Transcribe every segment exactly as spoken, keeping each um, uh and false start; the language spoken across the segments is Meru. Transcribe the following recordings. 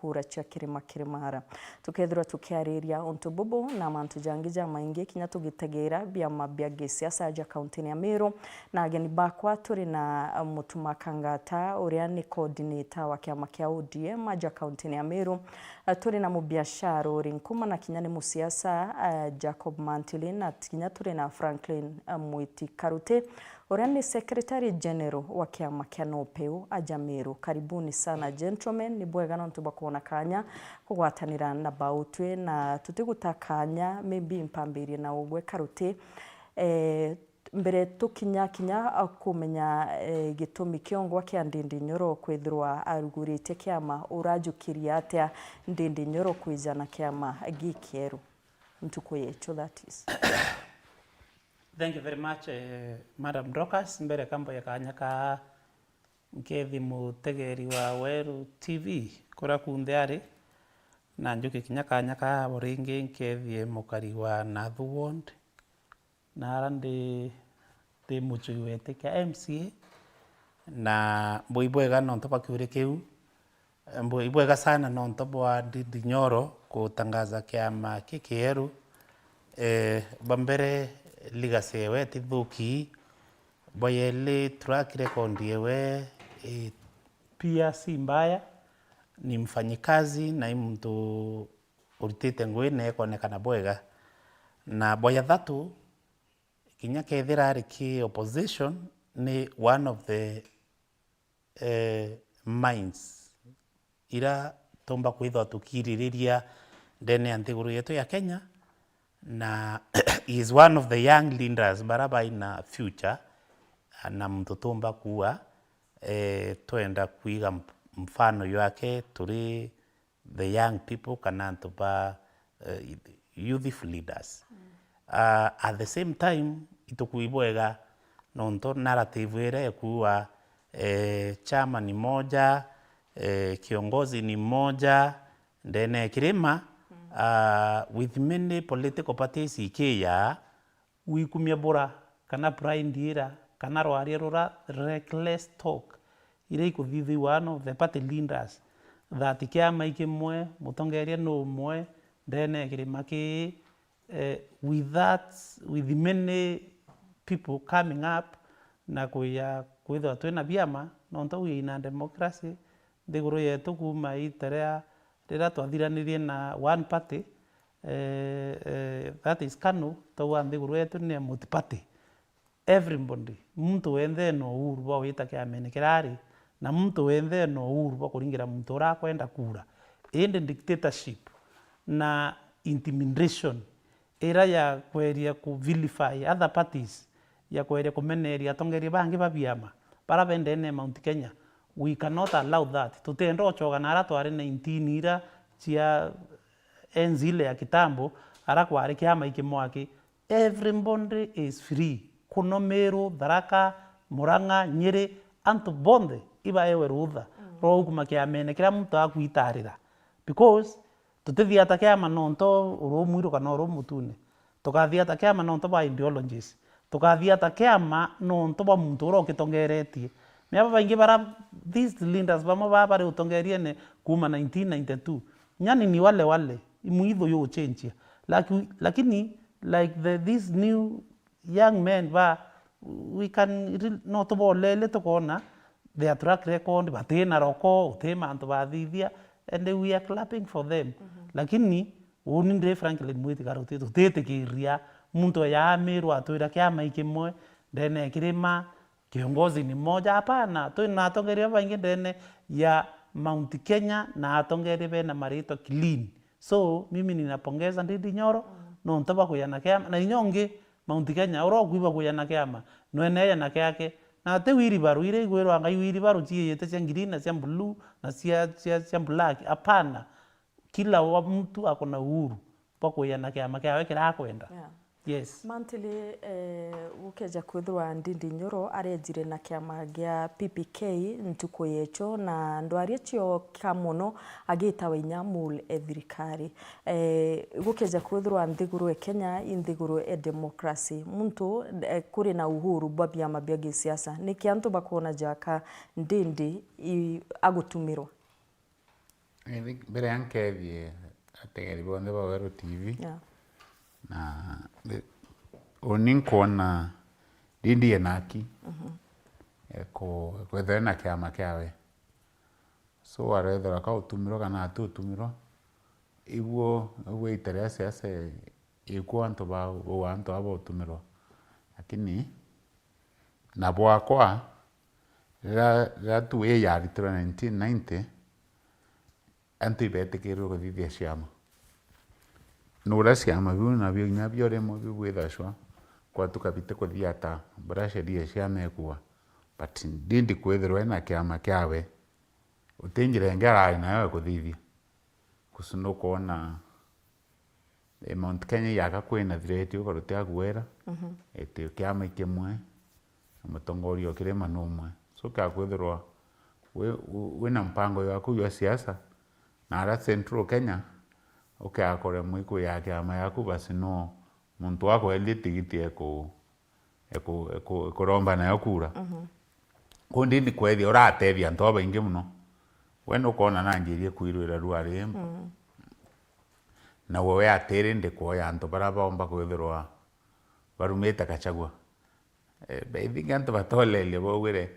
kura cia Kirima Kirimara. Tukethirwa tukiariria untu bubu na mantu jangi jamaingi, kinya tugitegeera biama bia gisiasa ja kauntine ya Meru. Na ageni bakwa, turi na, uh, Mutuma Kangata, uria ni coordinator wa kiama kia O D M aja kauntine ya Meru. Uh, turi na mubiashara uri nkuma na kinya ni musiasa, uh, Jacob Mantili, na kinya turi na Franklin, uh, Mwiti Karuti, uria ni Secretary General wa kiama kia NOPEU aja Meru. Karibuni sana gentlemen, ni bwega nontu bwa kwona kanya kugwatanira na bautwi, na tutiguta kanya, maybe mpambirie na ugwe Karuti. Eh, mbere tukinya kinya, ah, kumenya, eh, gitumi kiongwa kia Ndindi Nyoro kwithirwa aruguritie kiama, urajukiria atia Ndindi Nyoro kwija na kiama gikieru? Ntuku yecho, that is. Thank you very much, eh, Madam Dorcas. Mbere kamboya kanya ka nkethi mutegeri wa Weru T V kuria kunthe ari, na njuke kinya kanya ka bo ringi nkethie mukari wa Nathu Ward, na ara ndi, ndi mucui wete kia M C A, na mbui bwega nontu bwa kiuri kiu. Mbui bwega sana nontu bwa Ndindi Nyoro kutangaza kiama kikieru. Eh, bwa mbere, legacy yewe ti thuki. Bwa yeli, track record yewe, eh, pia si mbaya. Ni mfanyikazi na i muntu uritite ngui na ikonekana bwega. Na bwa ya thatu, kinya kethira ari ki opposition, ni one of the, eh, minds ira tumba kwithwa tukiririria ndene ya nthiguru yetu ya Kenya, na he is one of the young leaders bara baina future, na muntu tumba kuwa, eh, twenda kwiga mp-, mfano yake turi the young people kana antu ba, eh, youthful leaders. Uh, at the same time, itukui bwega nontu narrative iria ikuua, eh, chama ni moja, eh, kiongozi ni moja, ndene ya kirima, uh, with many political parties ikiya, wikumia bura, kana pride ira, kana rwaria rura, reckless talk, iria ikuthithiwa no the party leaders, that kiama i kimwe, mutongeria ni umwe, ndene ya kirima kii, eh, with that, with many people coming up na kuya kwithirwa twina biama, nontu we in a democracy, nthiguru yetu kuuma iterea riria twathiranirie na one party, eh, eh, that is KANU, twauga nthiguru yetu ni multi-party. Everybody, muntu wenthe ena uhuru bwa gwita kiamene kiria ari, na muntu wenthe ena uhuru bwa kuringira muntu uria akwenda kura. Indi dictatorship na intimidation, ira ya kweria ku vilify other parties, ya kweria kumeneria atongeria bangi ba biama bara bendene Mount Kenya, we cannot allow that. Tutienda ucoga na ara twari nineteen ira cia enzi ile ya kitambo, ara kwari kiama iki mwaki. Everybody is free. Kuno Meru, Tharaka, Murang'a, Nyeri, antu bonthe ibaewe rutha rwa gukuma kiamene kiria muntu akwitarira. Because tutithiata kiama nontu uri umwiru kana uri umutune. Tukathiata kiama nontu bwa ideologies. Tukathiata kiama nontu bwa muntu uria ukitongeretie. Ni aba baingi bara these leaders bamwe baa bari utongeriene kuuma nineteen ninety-two. Nyani ni wale wale, imwitho yuchenjia. Laki-, lakini, like, the, these new young men ba, we can re-, no tubolele tukona their track record, batina roko, uti mantu bathithia, and we are clapping for them. Lakini uni ndi Franklin Mwiti Karuti, tutitikiria muntu eyamirwa atwira kiama i kimwe, ndene ya kirima, kiongozi ni moja. Hapana, twina atongeria baingi ndene ya Mount Kenya na atongeria bena maritwa clean. So, mimi ninapongeza Ndindi Nyoro, nontu bwa kuyana kiama. Na inya ungi, Mount Kenya, uria ukuigua kuyana kiama, nwene yana kiake. Na ti wheelbarrow, iria igwirwa Ngai wheelbarrow ciiyite cia green na cia blue na cia, cia, cia black. Hapana. Kila wa mtu ako na uhuru bwa kuyana kiama kiawe kiria akwenda. Yeah. Yes. Mantili, eh, gukeja kwithirwa Ndindi Nyoro arejire na kiama gia P P K ntuku yecho, na ndwari cio ka mono agitawa inya mul e thirikari. Eh, gukeja kwithirwa nthiguru e Kenya i nthiguru e democracy, muntu, eh, kuri na uhuru bwa biama bia gisiasa. Niki antu bakwona jaka Ndindi i-, agutumirwa? I think mbere ya nkethie ategeri bonthe ba Weru T V, Yeah. na uni nkwona ndindie naki, eku-, ekwethira na kiama kiawe. So, arethirwa ka utumirwa kana ati utumirwa, ibuo, ibuo ita ria siasa ikuo antu ba, bau antu aba utumirwa. Lakini, na bwakwa, riria, riria tu ii yaritirwe nineteen ninety, antu ibetikirwe kuthithia ciama. Nuria ciama biu nabio kinya bio rimwe biu bwithashwa kwatuka biti kuthiata, buria sheria ciama ikuwa. But ndindi kwithirwa ena kiama kiawe, uti njira ingi arari nayo ya kuthithia. Kusu nukwona, eh, Mount Kenya yaka kwina threat ukarutia kuwera, Mhm. iti kiama kimwe, na mutongoria o kirima numwe. So, kia kwithirwa wi-, wi-, wina mpango yaku ya siasa, na ara Central Kenya, ukiakoremwa ikwi ya kiama yaku, basi no muntu akwendia tigiti eku-, eku-, eku-, ekuromba nayo kura. Mhm. Kuu ndindi kwethia uratethia antu babaingi muno. We nukwona na njiri ikwirwira ruari, Mm. na we, we atiri ndikwoya antu baria baumba kwithirwa barumite Gachagua. Eh, I think antu batolerie baugire,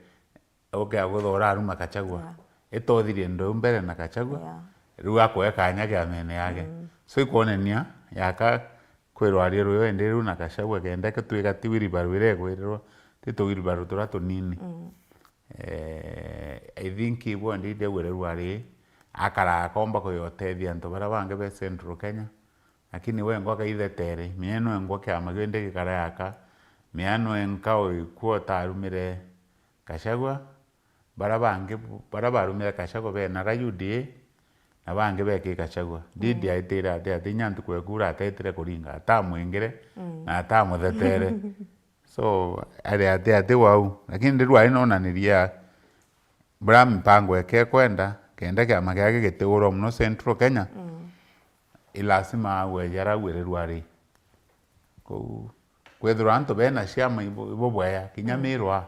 uke agutha uraruma Gachagua. Yeah. Itothirie ndau mbere na Gachagua. Yeah. Riu akwe kanya kiamene yake. Mm. So ikwonania yaka kwirwa ari ruyo indi riu na Gachagua kenda kitwika ti wheelbarrow iria igwirirwa, ti tu wheelbarrow turia tunini. Mm. Eh, I think ibo ndi ndegwire riu ari akara akomba kuyotethia antu baria bangi be Central Kenya. Lakini wengwa akaithetere, mieno engwa kiama kindi gikara yaka, miano enka uikwo utarumire Gachagua, baria bangi, baria barumire Gachagua bena ra U D A, na bangi beki Gachagua. Ndindi Mm. aitire ati, ati inya ntuku ekura atetire kuringa, atamwingire, Mm. na atamuthetere. So, ari ati, ati wau. Lakini ndirwa ari nonaniria buria mipango yake ekwenda, kenda kiama kiake gitiurwa muno Central Kenya, Mm. i lazima agwe jara agwirirwa ari. Kou, kwithirwa antu bena ciama ibo, ibo bwea, kinya Mm. Miru a,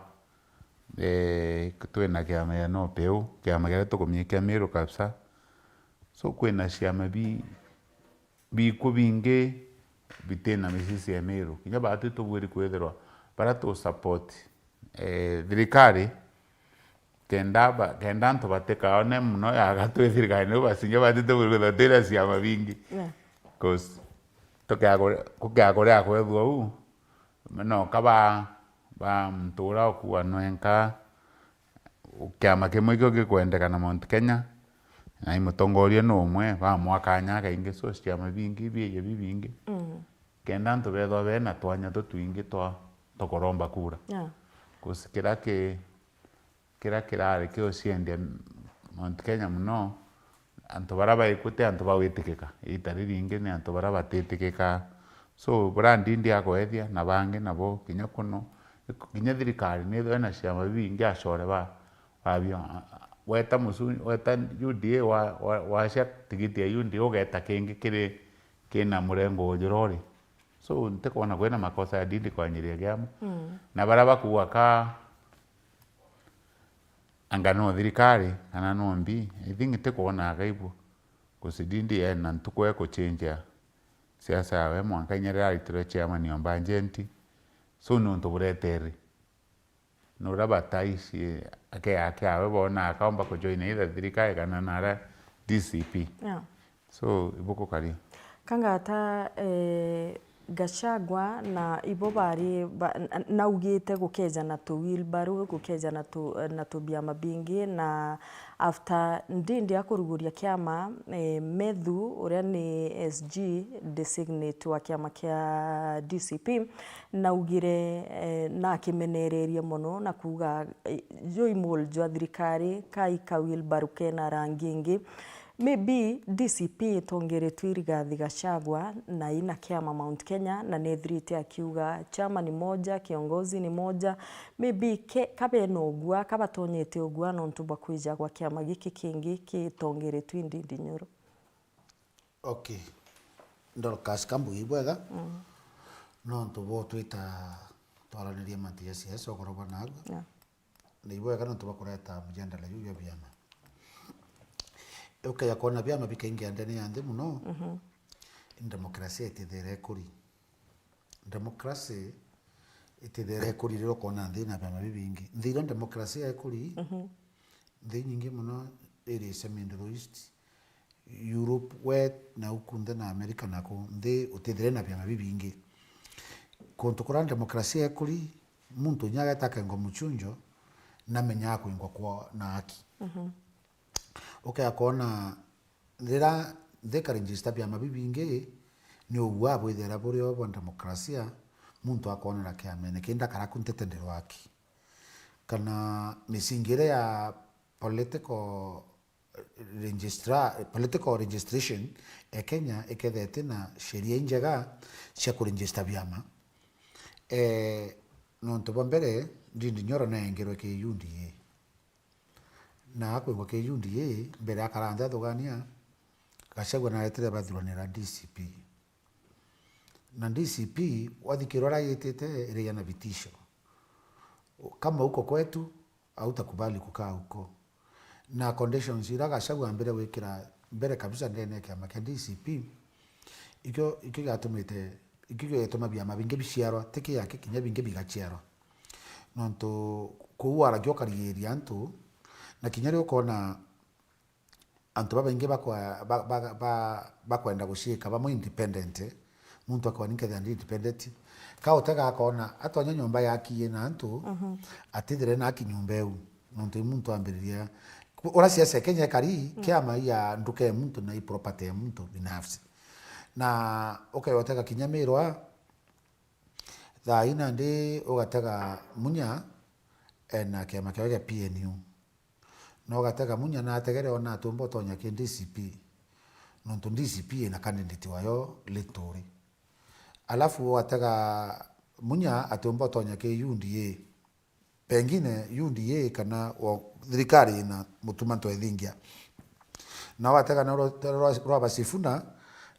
eh, twina kiama ya NOPEU, kiama kiria tukumiikia Miru kabisa. So, kwina ciama bi-, biku bingi bitina misisi ya Miru. Kinya batu tubwiri kwithirwa baria tu support, eh, thirikari, kenda ba-, kenda antu batikaone muno yaga twi thirikari, niu basinge batu tubwiri kwithirwa twina ciama bingi. Yeah. 'Cause tukiakure-, kukiakuria kwethua uu, no ka ba, ba muntu uria ukuwa nwenka, kiama kimwe ikio gikwendeka na Mount Kenya, na i mutongoria ni umwe, bamwa kanya kaingi, so ciama bingi biije bibingi. Mm. Kenda antu bethwa bena twanya tutwingi twa, twa kuromba kura. Yeah. 'Cause kiria ki-, kiria kirari kiuciendia Mount Kenya muno, antu baria baikuo ti antu ba gwitikika. Ita riringi ni antu baria batitikika. So, buria ndindi akwethia na bangi nabo kinya kuno, kinya thirikari nithwe na ciama bibingi acore ba, babio. Weta musu-, weta U D A wa, wa, wacia tigiti ya U D A ugeta kingi kiri, kina murengo ujurori. So, ntikwona kwina makosa ya ndindi kwanyiria kiama. Mm. Na baria bakuuga ka anga no thirikari, kana no mbi, I think ntikwona akaibu. 'Cause ndindi ena ntuku ekuchenjia siasa yawe, mwanka inya riria aritirwe chairman wa Mbajenti. So, ni untu buretere. Nuria bataici ake, ake awe bona akaomba kujoina either thirikari kana nara D C P. Yeah. So, ibukukaria. Kangata, eh, Gachagua na ibo bari ba-, n-, naugite gukeja na tu wheelbarrow, gukeja na tu, na tu biama bingi, na after ndindi akuruguria kiama, eh, Methu, uria ni S G designate wa kiama kia D C P, naugire, eh, nakimenererie mono na kuuga, eh, jui mul jwa thirikari, kai ka wheelbarrow kena rangi ingi. Maybe D C P itongeretwe i Rigathi Gachagua na ina kiama Mount Kenya, na nethirite akiuga chama ni moja, kiongozi ni moja. Maybe ke-, ka bena ugua, ka batonyete ugua nontu bwa kwija gwa kiama giki kingi kitongeretwe i Ndindi Nyoro. Okay. Dorcas, kambugi bwega. Mm. Nontu bo twita twaranirie mantu ja siasa, ukorwa bwa nagua. Yeah. Na ibwega nontu bwa kureta mujadala juu jwa biama. Ukeja kwona biama bikaingia ndene ya nthi mono, mhm, demokrasia itithiire ikuri. Demokrasia itithiire ikuri riria ukoona nthi na biama bibingi. Nthi iria demokrasia ikuri, mhm, nthi inyingi mono iri cia Middle East, Europe, we na uku nthi na America naku, nthi utithiire na biama bibingi. Kuntu kuria demokrasia ikuri, muntu inya ageta akengwa muchunjo, namenyaa kwingwa kwa na haki. Mhm. Ukeja kwona riria nthi ikaregister biama bibingi, ni uguaa bwithiira buri o bwa demokrasia, muntu akoonera kiamene kii ndakara ku ntete ndi rwaki. Kana misingi iria ya political registra-, political registration e Kenya ikethira itina sheria injega cia kuregister biama. Eh, nontu bwa mbere, Ndindi Nyoro naengerwe ki U D A. Na akwingwa ki U D A, mbere akara nthi athugania, Gachagua naretire bathuranira D C P. Na D C P, wathikirwa uria yitite, iragia na vitisho. Kama uko kwetu, hautakubali kukaa huko. Na conditions iria Gachagua ambire gwikira mbere kabisa ndene ya kiama kia D C P, ikio, ikio giatumite, ikio gituma biama bingi biciarwa, ti ki yake, kinya bingi bigaciarwa. Nontu kuu waragia ukarigiria antu, na kinya riu ukona antu babaingi bakwa-, ba-, ba-, ba-, bakwenda guciika bamwe independent, muntu akauga, "Ni nkethira ndi independent." Ka utega akona atonya nyomba yaki yina antu, mhm, atithire na aki nyomba iu, nontu i muntu ambiriria. Ku-, uria siasa ya Kenya ikari, mm, kiama ya nduka ya muntu na i property ya muntu binafsi. Na ukeyotega kinya mirwa, thaa ii nandi ugatega Munya ena kiama kiawe gia P N U. Na ugatega Munya na ategere ona atiumba utonya ki D C P, nontu D C P ina candidate wayo Linturi. Alafu ugatega Munya atiumba utonya ki U D A. Pengine U D A kana wa-, thirikari ina Mutuma Ntwethingia. Na ugatega na rwa, rwa, rwa Sifuna,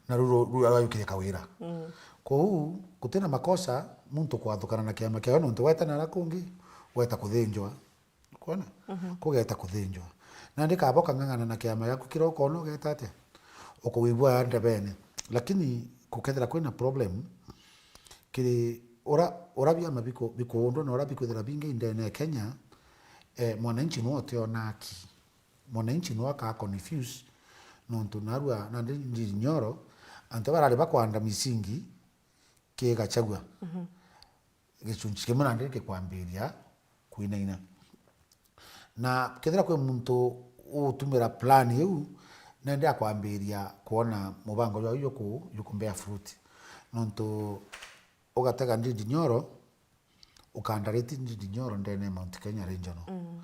na ru-, ru-, ru-, rwayukiria Kawira. Mm. Kou, gutina makosa muntu kwathukana na kiama kiawe, nontu weta nara kungi, weta kuthinjwa. Kwona? Mhm. Kugeta kuthinjwa. Nandi kaba ukang'ang'ana na kiama giaku kiria ukoona ugeta atia? Ukuwibua ndebene. Lakini gukethira kwina problem, kiri ura, ura biama biku-, bikuundwa na ura bikwithira bingi ndene ya Kenya, eh, mwananchi nwe utiona aki. Mwananchi nwe akaa confuse, nontu narua nandi Ndindi Nyoro, antu barari bakwanda misingi ki Gachagua. Mhm. Gicunchi kimwe nandi gikwambiria kwinaina. Na kethira kwi muntu utumira plan iu, nende akwambiria kwona mubango jwau juku-, jukumbea fruit. Nontu ugatega Ndindi Nyoro, ukandariti Ndindi Nyoro ndene ya Mount Kenya Regional. Mm.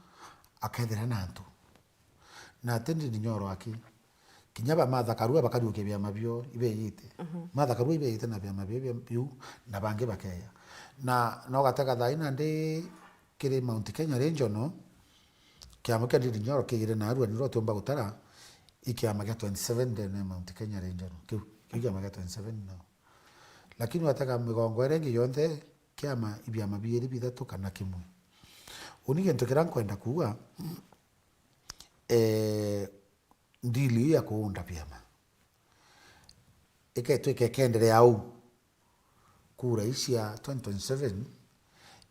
Akethira na antu. Na ati Ndindi Nyoro aki, kinya ba Martha Karua bakariukia biama bio ibeyite. Mhm. Martha Karua ibeyite na biama bio, bio, biu, na bangi bakeya. Na no gatega thaa ii nandi kiri Mount Kenya Regional, kiama kia Ndindi Nyoro kigire narua niro utiumba gutara, i kiama kia twenty seven ndene ya Mount Kenya Regional. Kiu, kiu kiama kia twenty seven no. Lakini watega migongo iria ingi yonthe, kiama, ibiama biiri bithatu kana kimwe. Uni gintu kiria nkwenda kuuga, eh, ndili iu ya kuunda biama iketwika ikenderea au, kura iu cia twenty twenty-seven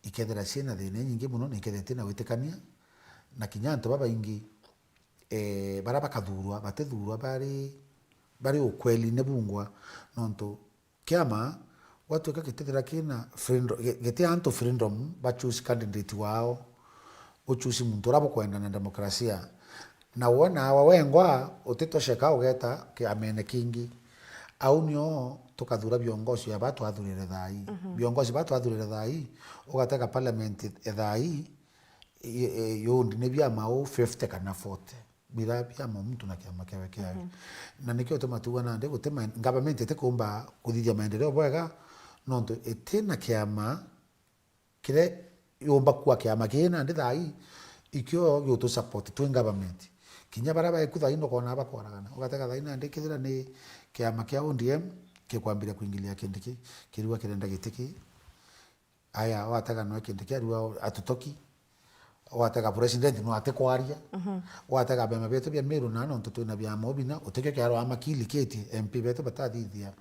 ikethira ciina thina inyingi mono, na ikethira itina witikania, na kinya antu babaingi, eh, baria bakathurwa, batithurwa bari, bari ukweline bungwa, nontu kiama gwatwika gitithira kina freedom, gi-, gitia antu freedom ba choose candidate wao, u choose muntu uria bukwenda na demokrasia. Na we nawe wengwa utitosheka ugeta kiamene kingi. Au nio tukathura viongozi aba twathurire thaa ii. Mhm. Viongozi ba twathurire thaa ii, ugatega parliament e thaa ii, i-, i-, yundi ni biama uu fifty kana forty. Bira biama muntu na kiama kiawe kiawe. Mhm. Na nikio gituma tuuga nandi guti ma-, government itikumba kuthithia maendeleo bwega, nontu itina kiama kiria yumba kua kiama kii nandi thaa ii, ikio giutu support twi government. Kinya baria baeku thaa ii nukoona bakwaragana. Ugatega thaa ii nandi kethira ni kiama kia O D M kikwambiria kuingilia Kindiki, kiriuga kirenda giti kii. Aya, watega nwe Kindiki ariuga atutoki. Watega president no atikwaria. Mhm. Watega biama bietu bia Meru na nontu twina biama ubina, utikio kiarwa amakilikitie M P betu batathithia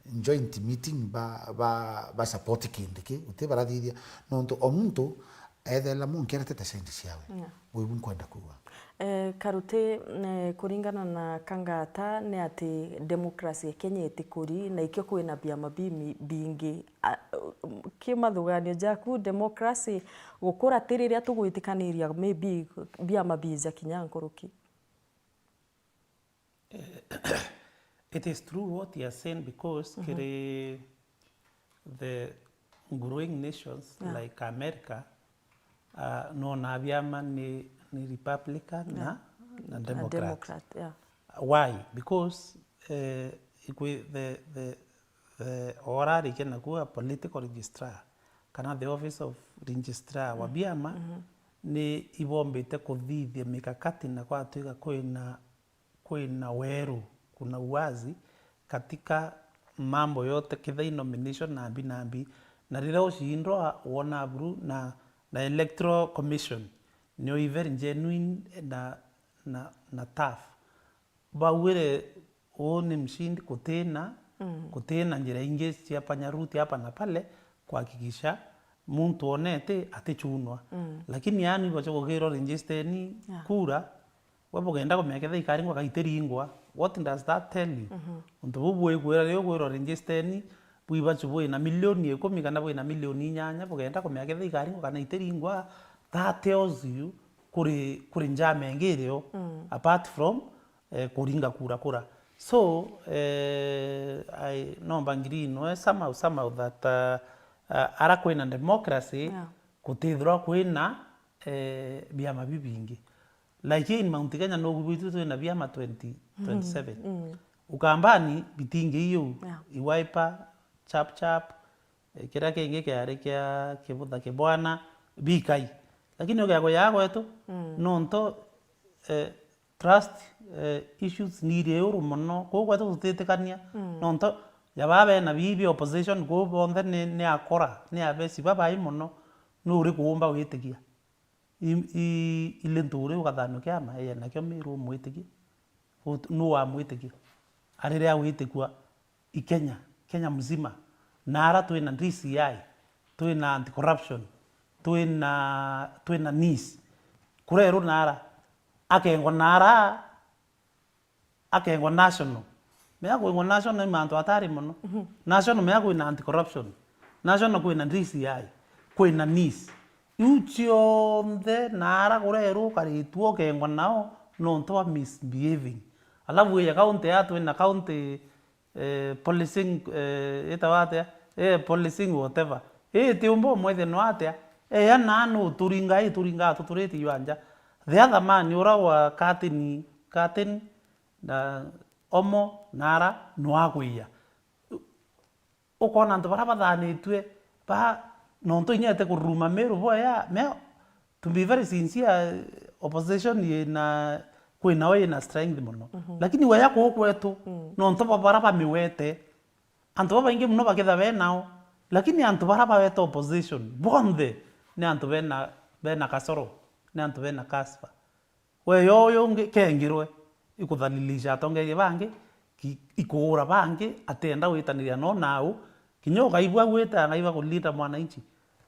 joint meeting ba, ba, ba support kindi ki, uti barathithia. Nontu o muntu ethela munki aretete sendi ciawe. Yeah. Wibu nkwenda kuuga. Eh, Karuti, eh, kuringana na Kangata, ni ati democracy ya Kenya itikuri, na ikio kwina biama bimi-, bingi. A, ki mathuganio jaku, democracy gukura ti riria tugwitikaniria maybe biama bija kinya nkuruki? Eh, it is true what you are saying because, mhm, kiri the growing nations, yeah, like America, uh, nona biama ni, ni Republican, yeah, na, na na Democrat. Democrat, yeah. Why? Because, eh, ikwi-, the, the, the, orarikia nakuo a political registrar, kana the office of registrar wa, mm, biama, mhm, ni ibombite kuthithia mikakati na gwatuika kwina, kwina weru, kuna uwazi katika mambo yote, kethira i nomination nambi nambi, na riria ucindwa wona buru na, na Electoral Commission nio i very genuine na, na, na tough. Baugire, "Uu ni mshindi, kutina, mm, kutina njira ingi cia panya route hapa na pale kuhakikisha muntu onete atichunwa." Mm. Lakini yani ibacho kugirwa register ni, yeah, kura, we bugenda kumenya kethira ikaringwa kana itiringwa. What does that tell you? Mhm. Untu buu bwikwira riu gwirwa register ni bwibachu bwina milioni ikumi kana bwina milioni inyanya, bugenda kumenya kethira ikaringwa kana itiringwa, that tells you kuri, kuri njama ingi irio, mm, apart from eh, kuringa kura kura. So, eh, I, nomba ngiri inwe somehow, somehow that, uh, uh, ara kwina democracy, yeah, kutithirwa kwina, eh, biama bibingi. Like in Mount Kenya, nogu bitu twina biama twenty, mm, twenty-seven. Mm. Ukambani bitingi iu, yeah, i Wiper, Chap Chap, eh, kiria kingi kiari kia Kibutha Kibwana, bikai. Lakini ugiakuya gwetu, mm, nontu, eh, trust, eh, issues ni iri uru mono. Kuu gwetu tutitikania, mm, nontu ya baa bena bii bia opposition kuu bonthe ni, ni akora, ni abeci babai mono. Ni uriku umba gwitikia? I, i, ile ntu uri ugathanio kiama, eye nakio Miru umwitikie? Ut-, nu wamwitikia? Ariria gwitikua i Kenya, Kenya mzima. Naara twina D C I, twina anti-corruption, twina, twina nis. Kureru naara, akengwa naara, akengwa national. Mea kwingwa national ni mantu atari mono. Mhm. National mea kwina anti-corruption. National kwina D C I, kwina nis. Iu cionthe naara kureru ukaritue ukengwa nao nontu wa misbehaving. Alafu ija county ya twina county eh, policing, eh, itawa atia? Eh, policing whatever. Eh, ti umba umwethia no atia? Eh, ya na nu turinga, ituringa tuturite yu anja. The other man, ura wa Katini, Katini, na Omo, nara, no akwiya. Ukona antu bara bathanitue, ba, nontu inya ete kururuma Miru boya, me, to be very sincere, opposition yina, kwinao yina strength mono. Mhm. Lakini weya kuu kwetu, mm, nontu ba bara bamiwete, antu babaingi mono baketha benao, lakini antu bara baweta opposition, bonthe ni antu bena, bena kasoro, ni antu bena kasfa. Weyo uyu ungi kengirwe, ikuthalilisha atongeria bangi, ki-, ikuura bangi, atienda gwitaniria no nau, kinya ukaigua gwita ngaiba kulinda mwananchi.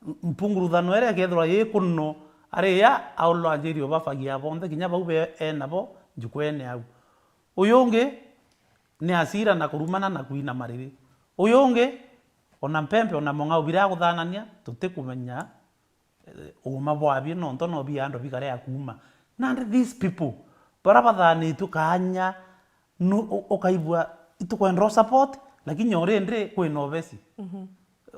M-, mpunguruthano iria ikethirwa ikuno, aria aulwanjirie ubabagia bonthe, kinya bau be enabo njukwene au. Uyu ungi ni asira na kurumana na kwina mariri. Uyu ungi, ona mpempe, ona mong'au biria aguthanania, tutikumenya eh, uuma bwabio, nontu no bia andu bikarea kuuma. Nandi these people, bara bathanitue kaanya, nu-, u-, ukaigua, itukwenda u support, lakini already kwina obesi. Mhm.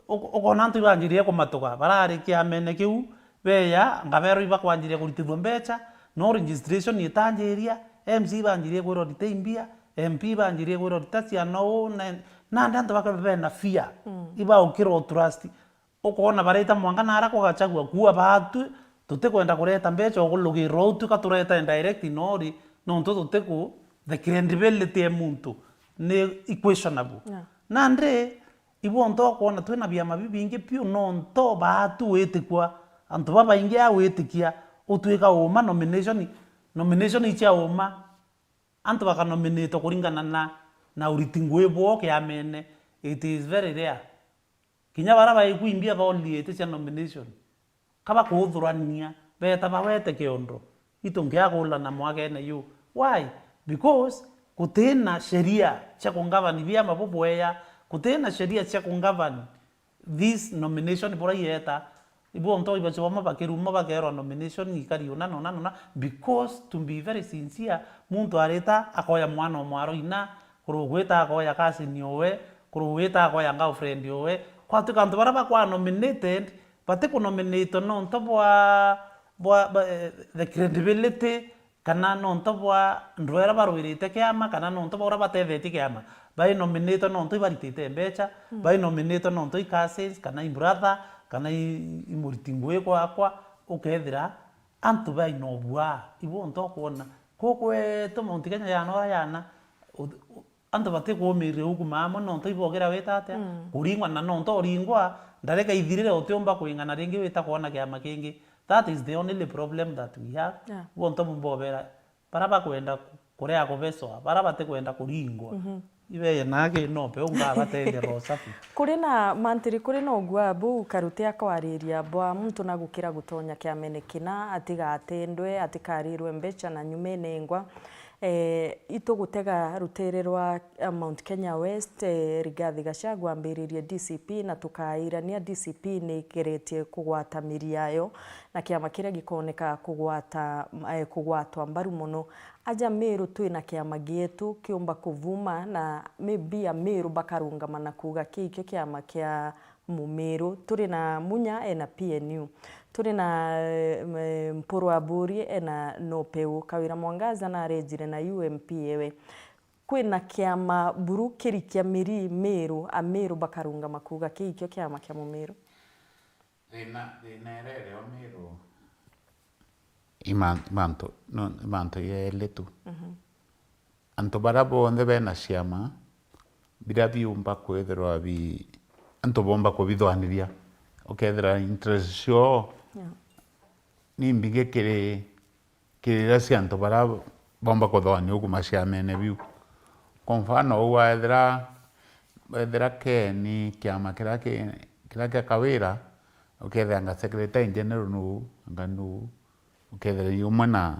U-, ukona antu ibanjirie kumatuka, barari kiamene kiu, beya, ngaberwa ibakwanjiria kuritithua mbecha, no registration itanjiria, M C ibanjirie kwirwa rita imbia, M P ibanjirie kwirwa rita ciana uu, na, nandi antu bakaba bena fear, mm, ibaukirwa trust. Ukoona bareta mwanka naara kwa Gachagua, kuua baatwi, tutikwenda kureta mbecha, ukulugirwa u twi ka tureta direct nori, nontu tutiku, the credibility e muntu ni questionable. Yeah. Nandi, ibonthe ukoona twina biama bibingi piu, nontu baatwi witikua, antu babaingi a witikia, Utwika uma nomination, nomination icia uma, antu bakanominatwa kuringana na, na uriti ngui bwoo kiamene. It is very rare. Kinya bara baikwimbia baoliete cia nomination, ka bakuthurania, beeta bawete kiondo, itungiakulana mwakene yu. Why? Because kutina sheria cia kungavani biama bubweya, kutina sheria cia kungavani this nomination bura ieta. Ibo nto ibacio bamwe bakiruma bakerwa nomination ikari una na una na una, because to be very sincere, muntu arita akoya mwana o mwaro ina, kurugwita akoya cousin owe, kurugwita akoya girlfriend owe. Kwatuika antu bara bakwa nominated, batikunominatwa nontu bwa, bwa, bwa, eh, the credibility, kana nontu bwa ndwera barwirite kiama, kana nontu bwa uria batethetie kiama. Bai nominated nontu ibaritite mbecha, bai nominated nontu i cousins, kana i brother, kana i, i muriti ngui kwakwa, ukethira antu baina ubua, ibo nto kwona. Kuu kwetu Mount Kenya yana ura yana, u-, u-, antu batikuumirire ukuma amwe nontu ibogira wita atia, kuringwa na nontu uringwa, ndareka ithirire utiumba kwing'ana ringi wita kwona kiama kingi. That is the only problem that we have. Yeah. Ibo nto mbobera, bara bakwenda ku-, kurea kubecwa, bara batikwenda kuringwa. Ibeye nake no pe ungabateethia roho safi. Kuri na mantiri, kuri na ugua buu Karuti akwariria bwa muntu na gukira gutonya kiamene kina, atigatendwe, atikarirwe mbecha na nyuma inengwa. Eh, itugutega rutere rwa, eh, Mount Kenya West, eh, Rigathi Gachagua ambiririe D C P na tukairania D C P ni igeretie kugwata miri yayo na kiama kiria gikoneka kugwata, eh, kugwatwa mbaru mono. Aja Meru twina kiama gietu kiumba kuvuma na maybe Ameru bakarungama na kuuga kiu ikio kiama kia Mumiru. Turi na Munya ena P N U. Turi na, eh, Mpuru Aburi ena Nopeu. Kawira Mwangaza narejire na U M P ewe. Kwina kiama buru kirikia miri Meru, Ameru bakarungama kuuga kiu ikio kiama kia Mumiru. Thina, thina iria iri o Meru i man-, i mantu, no, i mantu yeli tu. Antu baria bonthe bena ciama, biria biumba kwithirwa bi-, antu boomba kubithwaniria, ukethira interest ciao ni mbingi kiri, kiri iria cia antu baria boomba kuthwania uku maciamene biu. Kwa mfano, uu waethira, ethira Ken kiama kiria ki-, kiria kia Kawira, ukethira anga secretary general nuu, anga nuu, ukethira ni umwe na,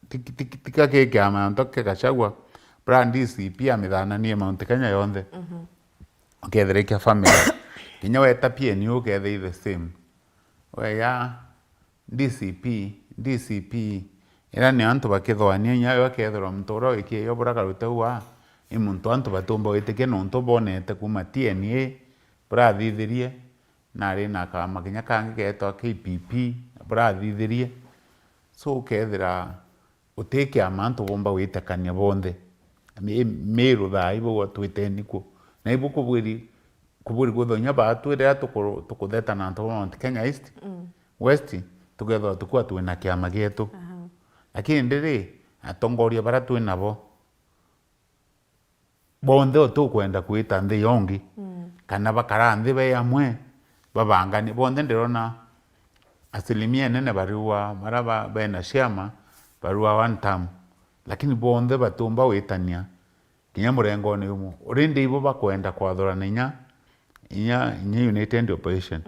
ti, ti, ti, tika ki kiama nto kia Gachagua, bra D C P amithananie Mount Kenya yonthe. Ukethira i kia family. Kinya weta P N U ukethira i the same. Weya D C P, D C P, iria ni antu bakithwania inya yo akethirwa muntu uria wikie yo bura Karuti uu aa, i muntu antu batiumba gwitikia nontu bonete kuuma T N A, burathithirie, na ari na kaama kinya kangi geetwa K P P, burathithirie. So, ukethira uti kiama antu boomba gwitikania bonthe. Mi-, Miru thaa ibu gwatwiteni ku. Na ibu kubwiri, kubwiri kwithwa inya baatwi riria tuku-, tukutheta na antu ba Mount Kenya East, West, tukethirwa tukua twina kiama gietu. Lakini ndiri, atongoria baria twi nabo, bonthe utikwenda kwita nthi yongi, kana bakara nthi be amwe, babangani. Bonthe ndirona asilimia inene bariua, baria ba-, bena ciama, bariua one term. Lakini bonthe batiumba gwitania kinya murengone umwe. Uri ndi ibo bakwenda kwathurana inya, inya, inya united opposition.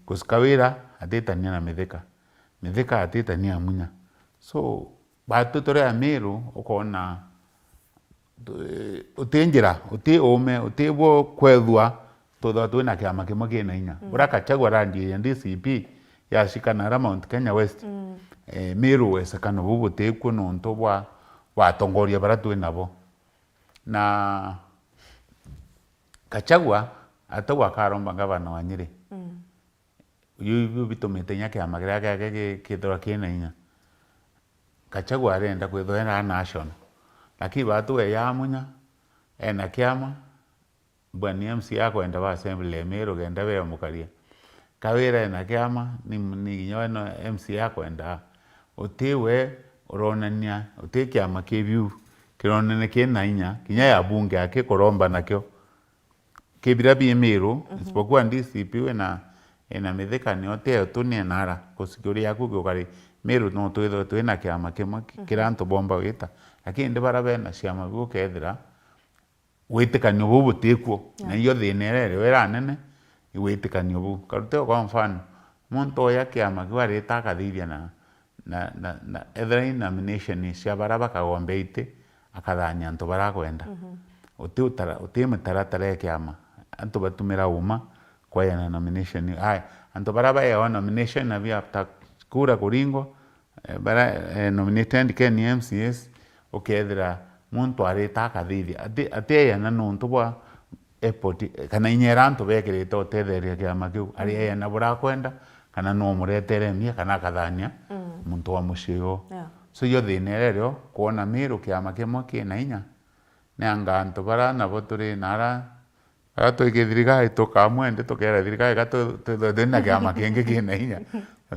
'Cause Kawira atitania na Mithika. Mithika atitania na Munya. So, baatwi turi Amiru, ukoona tu-, uti njira, uti uume, uti bwo kwethua twithwa twina kiama kimwe kina inya. Buria Gachagua arandiria D C P yacikana aria Mount Kenya West, eh, Miru wecekano buu butikuo nontu bwa, bwa atongoria baria twi nabo. Na Gachagua atauga akaromba ngavana wa Nyeri. Iu, iu bitumite inya kiama kiria giake gi-, kithirwa kina inya. Gachagua arenda kwithirwa ena national. Lakini baatwi weya Munya, ena kiama, bwa ni M C A akwenda ba assembly ya Meru kenda beemukaria. Kawira ena kiama, ni, ni kinya we no M C A akwenda. Uti we uronania, uti kiama ki biu kironania kina inya, kinya ya bunge akikuromba nakio. Ki biria bi Miru, isipokuwa D C P wina, ina Mithika nio tio tu ni enara, kusikiuria yaku giukari Meru no twithwe twina kiama kimwe ki-, Mhm. kiria antu bomba gwita, lakini ndi baria bena ciama biu ukethira witikanio buu butikuo. Yeah. Na iyo thina iria irio iranene, i witikanio buu. Karute kwa mfano, muntu oya kiama kiu arita akathithia na, na, na, na ethira i nomination cia baria bakagomba iti, akathania antu baria akwenda. Mhm. Uti utara-, uti mitaratara ya kiama. Antu batumira uma kwayana nomination. Aya, antu baria baewa nomination na bia after kura kuringwa, eh, baria, eh, nominated K N M C As, ukethira muntu arita akathithia. Ati, ati eyana nontu bwa effort, eh, kana inya iria antu bekirite utetheria kiama kiu, ari Mm. eyana buria akwenda, kana no umuretere mbia, kana akathania Mm. muntu wa mucii uo. Yeah. So, iyo thina iria irio, kwona Meru kiama kimwe kina inya, ni anga antu baria nabo turi na ara, ara twiki thirikari tukamwende, tukera thirikari ka tu-, tu-, tu-, twina kiama kingi kina inya.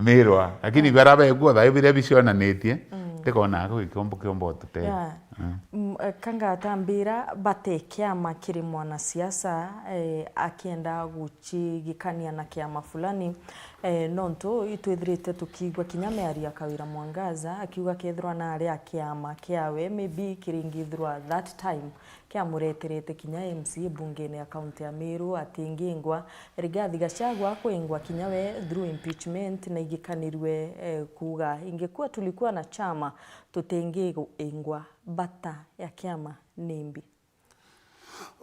Mirwa. Lakini baria begua thaa biria bicionanitie, Mm. tikona kiu kiombo, kiombo tuteithia. Yeah. Mm. Mm, eh, kanga atambira bate kiama kiri mwanasiasa, eh, akienda gucigikania na kiama fulani, eh, nontu itwithirite tukiigua kinya miario ya Kawira Mwangaza akiuga kethirwa nari a kiama kiawe, maybe kiringithirwa that time kiamureterete kinya M C A bungene ya kaunti ya Meru atingingwa, Rigathi Gachagua akwingwa kinya we through impeachment na igikanirue, eh, kuuga, "Ingekuwa tulikuwa na chama, tutingingwa." Bata ya kiama nimbi?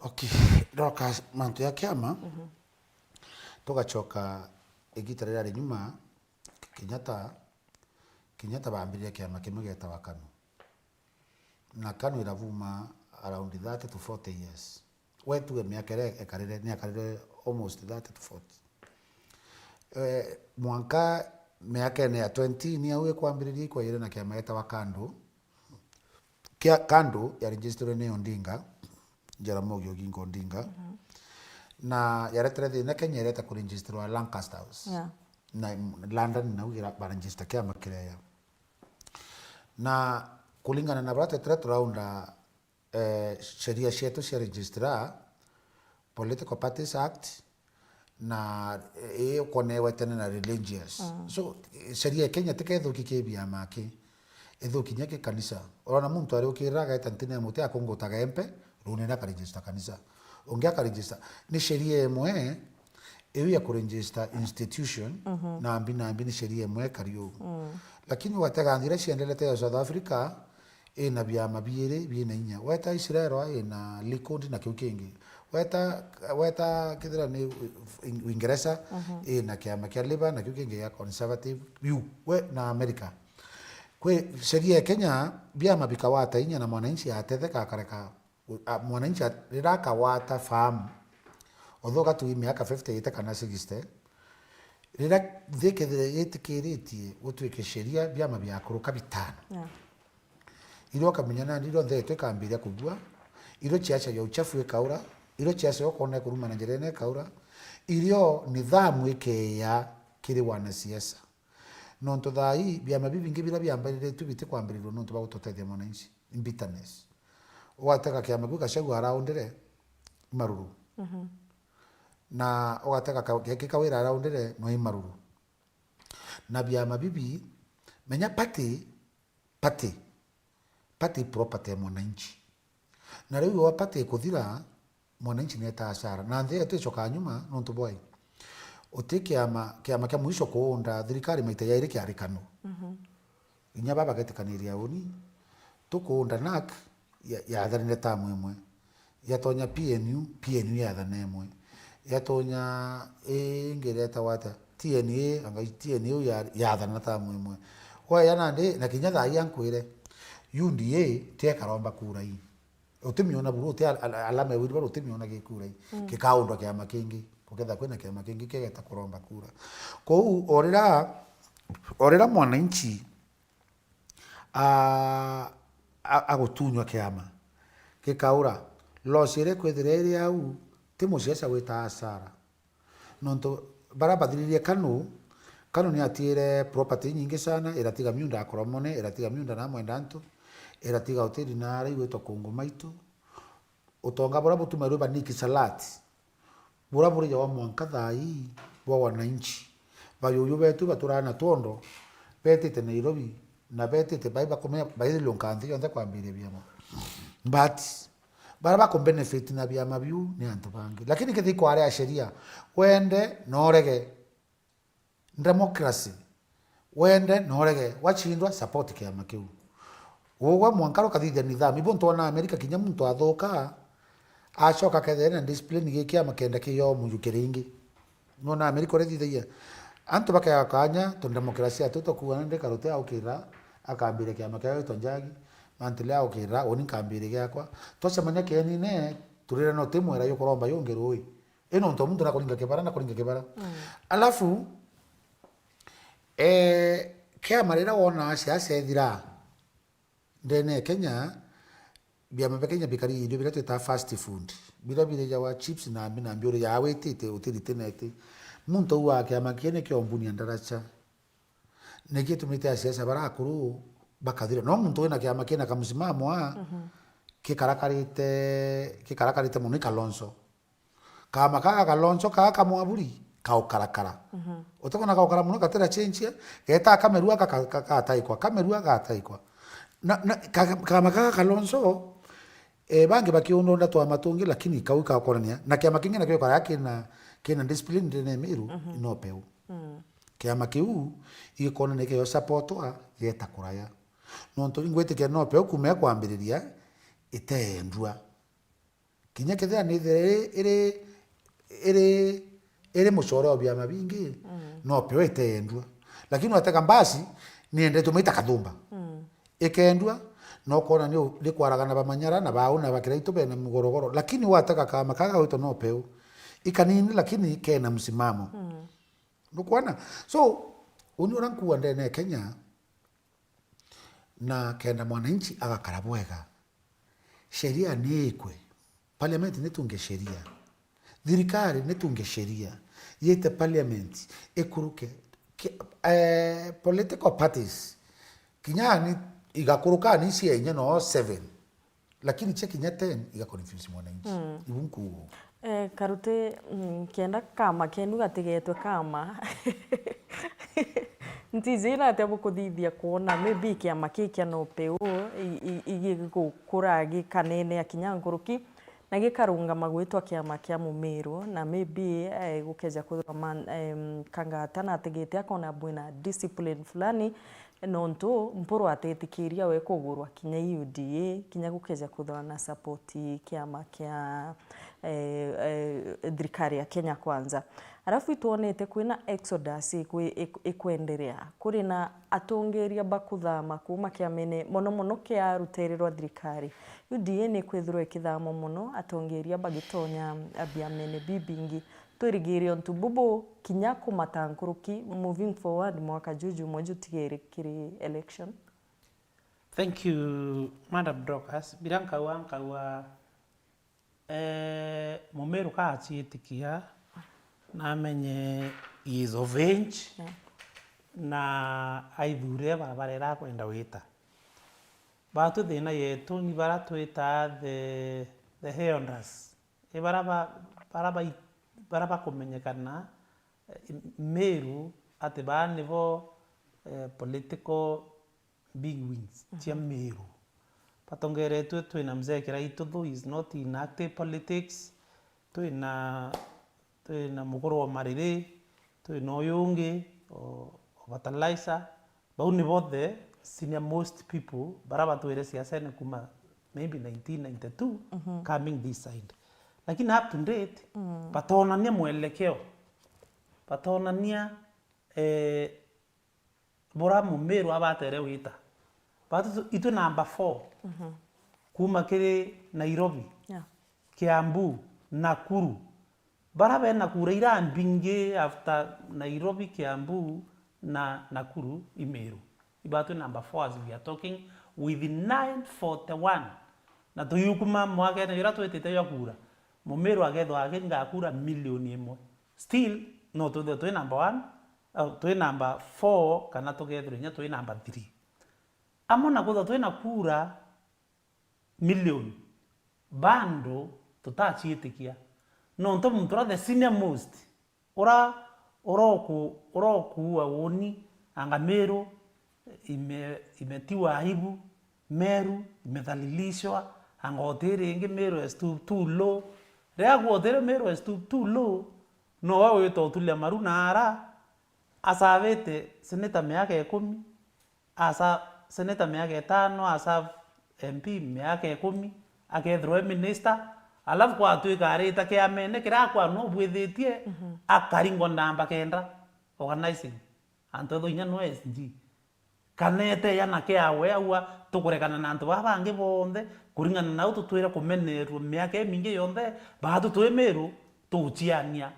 Okay, ndoka mantu ya kiama, Mhm. tugacoka igita riria ri nyuma, Kenyatta, Kenyatta bambiririe kiama kimwe getawa KANU. Na KANU irabuma around thirty to forty years. We tuge miaka iria ekarire, ni akarire almost thirty to forty. Eh, mwanka miakene ya twenty ni au ikwambiririe ikwaire na kiama getawa KANDU. Kia, KANDU ya registered ni Odinga, Jaramogi Oginga Odinga. Mhm. Na yaretere thina Kenya ireta kuregisterwa Lancaster House. Yeah. Na London nau ira-, baregister kiama kiria. Na kulingana na baria twetire turaunda, eh, sheria cietu cia registrar, Political Parties Act, na, eh, ii ukonewe tene na religious. Mm. So, eh, sheria ya Kenya tikethuki ki biama ki, ithuki kinya ki kanisa. Urona muntu ari ukirira ageta ntine ya muti akungutaga empe, runene akaregister kanisa. Ungi akaregister. Ni sheria imwe, iu ya kuregister institution, Mhm. na mbi na mbi ni sheria imwe kari uu. Mm. Lakini watega nthira ciendelete ya South Africa, ina biama biiri biina inya. Weta Israel, ina Likud na kiu kingi. Weta, weta kethira ni Uingereza, Mhm. ina kiama kia Labour na kiu kingi gia Conservative, biu, we na America. Kwi sheria ya Kenya, biama bikawata inya na mwananchi atetheka akareka, a, mwananchi a-, riria akawata farm, although gatu i miaka fifty, eighty kana sixty, riria nthi ikethira yitikiritie gutuike sheria, biama biakuruka bitano. Yeah. Irio ukamenya nandi irio nthe yetu ikambiria kugua, irio ciaca ya uchafu ikaura, irio ciaca ya ukona ikuruma na njira ina ikaura, irio nidhamu ikeya kiri wanasiasa. Nontu thaa ii biama bibingi biria biambariritue bitikwambiririrua nontu bwa gututethia mwananchi. Bitterness. Ugatega kiama kiu Gachagua araundire, i maruru. Mhm. Na ugatega ka-, giki Kawira araundire, no i maruru. Na biama bibi, menya party, party, party property ya mwananchi. Na riu wa party ikuthira, mwananchi ni etaa hasara. Na nthi yetu icokaa nyuma nontu bwai. Uti kiama, kiama kia mwisho kuunda thirikari maita jairi kiari KANU. Mhm. Inya baba getikaniria uni, tukuunda NARC ya-, yathanire tamu imwe. Yatonya P N U, P N U yathana imwe. Yatonya ingi iretagwa atia? T N A, anga T N A ya-, yathana tamu imwe. Waya nandi, na kinya thaa ii ankwire, U D A ti ekaromba kura ii. Utimiona buru, uti al-, al-, alama ya wiri baru utimiona gikura ii. Mm. Gikaundwa kiama kingi, kuketha kwina kiama kingi kigeta kuromba kura. Kou, orira, orira mwananchi a-, a-, agutunywa kiama gikaura, loss iria ikwithira iri au, ti musiasa wita hasara. Nontu baria bathiririe KANU, KANU ni yatiire property inyingi sana, iratiga miunda ya Koromone, iratiga miunda na Mwendantu, iratiga hoteli na aria igwitwa Kungu Maitu. Utonga buria butumairwe ba Nick Salat, buria buri ja wa mwanka thaa ii bwa wananchi. Bayuyu betu baturaga na twondo, betite Nairobi, na betite bai bakumenya baithirwe nkanthi yonthe kwambiria biama. But baria bakubenefit na biama biu ni antu bangi. Lakini kethira ikwarea sheria, wende na urege, democracy, wende na urege, wachindwa, support kiama kiu. Ugwe mwanka rukathithia nidhamu. Ibo ntwona Amerika, kinya muntu athuka, acoka akethira ena discipline, gi kiama kenda kiyo mujuke ringi. Nona Amerika uria ithithagia. Antu bakea kanya, tu democracy atu tukuana ndi Karuti aukira, akambire kiama kiao gitwa Njagi, Mantile aukira, uni nkambire giakwa. Twacemania kienine, turire no timwera yukuromba yungi rui. Ino nto muntu nakuringa kibara, nakuringa kibara. Alafu, eh, kiama riria wona siasa ethira, ndene ya Kenya, biama bia Kenya bikari irio biria twitaga fast food. Biria birijawa chips na mbi na mbi, uri ya witite, utirite neti. Muntu au wa kiama kiene kiombunia ndaracha. Niki gitumite asiasa baria akuru bakathira. No muntu wina kiama kina kamusimamo a, kikarakarite, kikarakarite mono i Kalonzo. Kaama ka Kalonzo kaa kamwaburi, kaukarakara. Utikona kaukara mono, gatira change, geta kamerua gaka-, ga-, gataikwa, kamerua gataikwa. Na, na, ka-, kaama ka Kalonzo, eh, bangi bakiundonda twama tungi, lakini kau ikakonania. Na kiama kingi nakio karia kina, kina discipline ndene ya Meru, no Peu. Kiama kiu igikonania kio supportwa, geta kuraya. Nontu ingwitikia no Peu kuma kwambiriria, itendua. Kinya kethira ni ithire iri, iri, iri mucore wa biama bingi, no Peu itendua. Lakini watega mbasi, ni endetwe maita kathumba. Ikendua, no kwona ni u-, ni kwaragana ba Manyara na bau na ba Kiraitu bena mugorogoro. Lakini watega kaama kaga gwitwa no Peu. Ikanini lakini kena msimamo. Nukwona? So, uni ura nkuwa ndene ya Kenya, na kenda mwananchi agakara bwega. Sheria ni ikwe. Parliament nitunge sheria. Thirikari nitunge sheria. Yite parliament ikuruke. Ki-, eh, political parties. Kinya ni igakuruka ni cia inya no seven. Lakini cia kinya ten iga confuse mwananchi. Ibu nkuuga. Eh, Karuti, mm, kenda kama kenu gatigetwe kama. Ntiji na atia bukuthithia kwona maybe kiama kii kia no Peu i-, i-, igigukura gikanenea kinya nkuruki, na gikarungama gwitwa kiama kia Mumiru, na maybe, eh, gukeja kwithirwa man-, em, Kangata nategete akona bwina discipline fulani, nontu Mpuru atetikiria we kugurwa kinya i U D A, kinya gukeja kwithirwa na support kiama kia, eh, eh, thirikari ya Kenya Kwanza. Arafu itwonete kwina exodus ikwi-, ik-, ikwenderea. Kuri na atongeria bakuthama kuma kiamene, mono mono kia rutere rwa thirikari. U D A ni kwithirwa ikithama mono, atongeria bagitonya biamene bibingi. Twirigire untu bubu kinya kumata nkuruki moving forward mwaka juju mwe jutigere kiri election. Thank you, Madam Dorcas. Bira nkaua, nkaua, eh, Mumiru kaciitikia, namenye he is of age, yeah, na aithure barabara ira akwenda wita. Batu thina yetu ni bara twita the, the elders. I bara ba-, bara bai-, bara bakumenyekana, eh, Meru, ati baa nibo, eh, political big wings cia Meru. Batongeretwe twina Mzee Kiraitu, though is not in active politics, twina, twina Mukuru wa Mariri, twina uyu ungi, o, o Fertilizer. Bau nibo the senior most people bara batwire siasene kuma maybe nineteen ninety-two, coming this side. Lakini up to date, batonania mwelekeo. Batonania, eh, bura Mumiru abatere wita. Batu itwe number four. Kuma kiri Nairobi, yeah, Kiambu, Nakuru. Bara bena kura ira mbingi after Nairobi, Kiambu na Nakuru, i Meru. Ibatwe number four as we are talking with nine forty-one. Na tuyukuma mwakene jura twitite jwa kura, Mumiru agethwa akiringa kura milioni imwe. Still, no twithwe twi number one, au, twi number four, kana tukethirwa inya twi number three. Amwe na kwithwa twi na kura milioni, bado tutaciitikia. Nontu muntu uria the senior most, ura, uroku-, urokuua uuni, anga Miru, ime-, imetiwa aibu, Meru imedhalilishwa, anga utiri ingi Meru has stooped too low. Riria kwotire Meru has stooped too low, nowe wita utulia maru na ara, asavite seneta miaka ikumi, asa-, seneta miaka itano, aserve M P miaka ikumi, akethirwa e minister, alafu kwatwika arita kiamene kiria akwa no bwithitie, akaringwa namba kenda, organizing. Antu etho inya no S G. Kana eteya na kiawe aua tukurekana na antu baa bangi bonthe, kuringana na u tutwire kumenerua miaka imingi yonthe, baatu twi Miru tuuciania.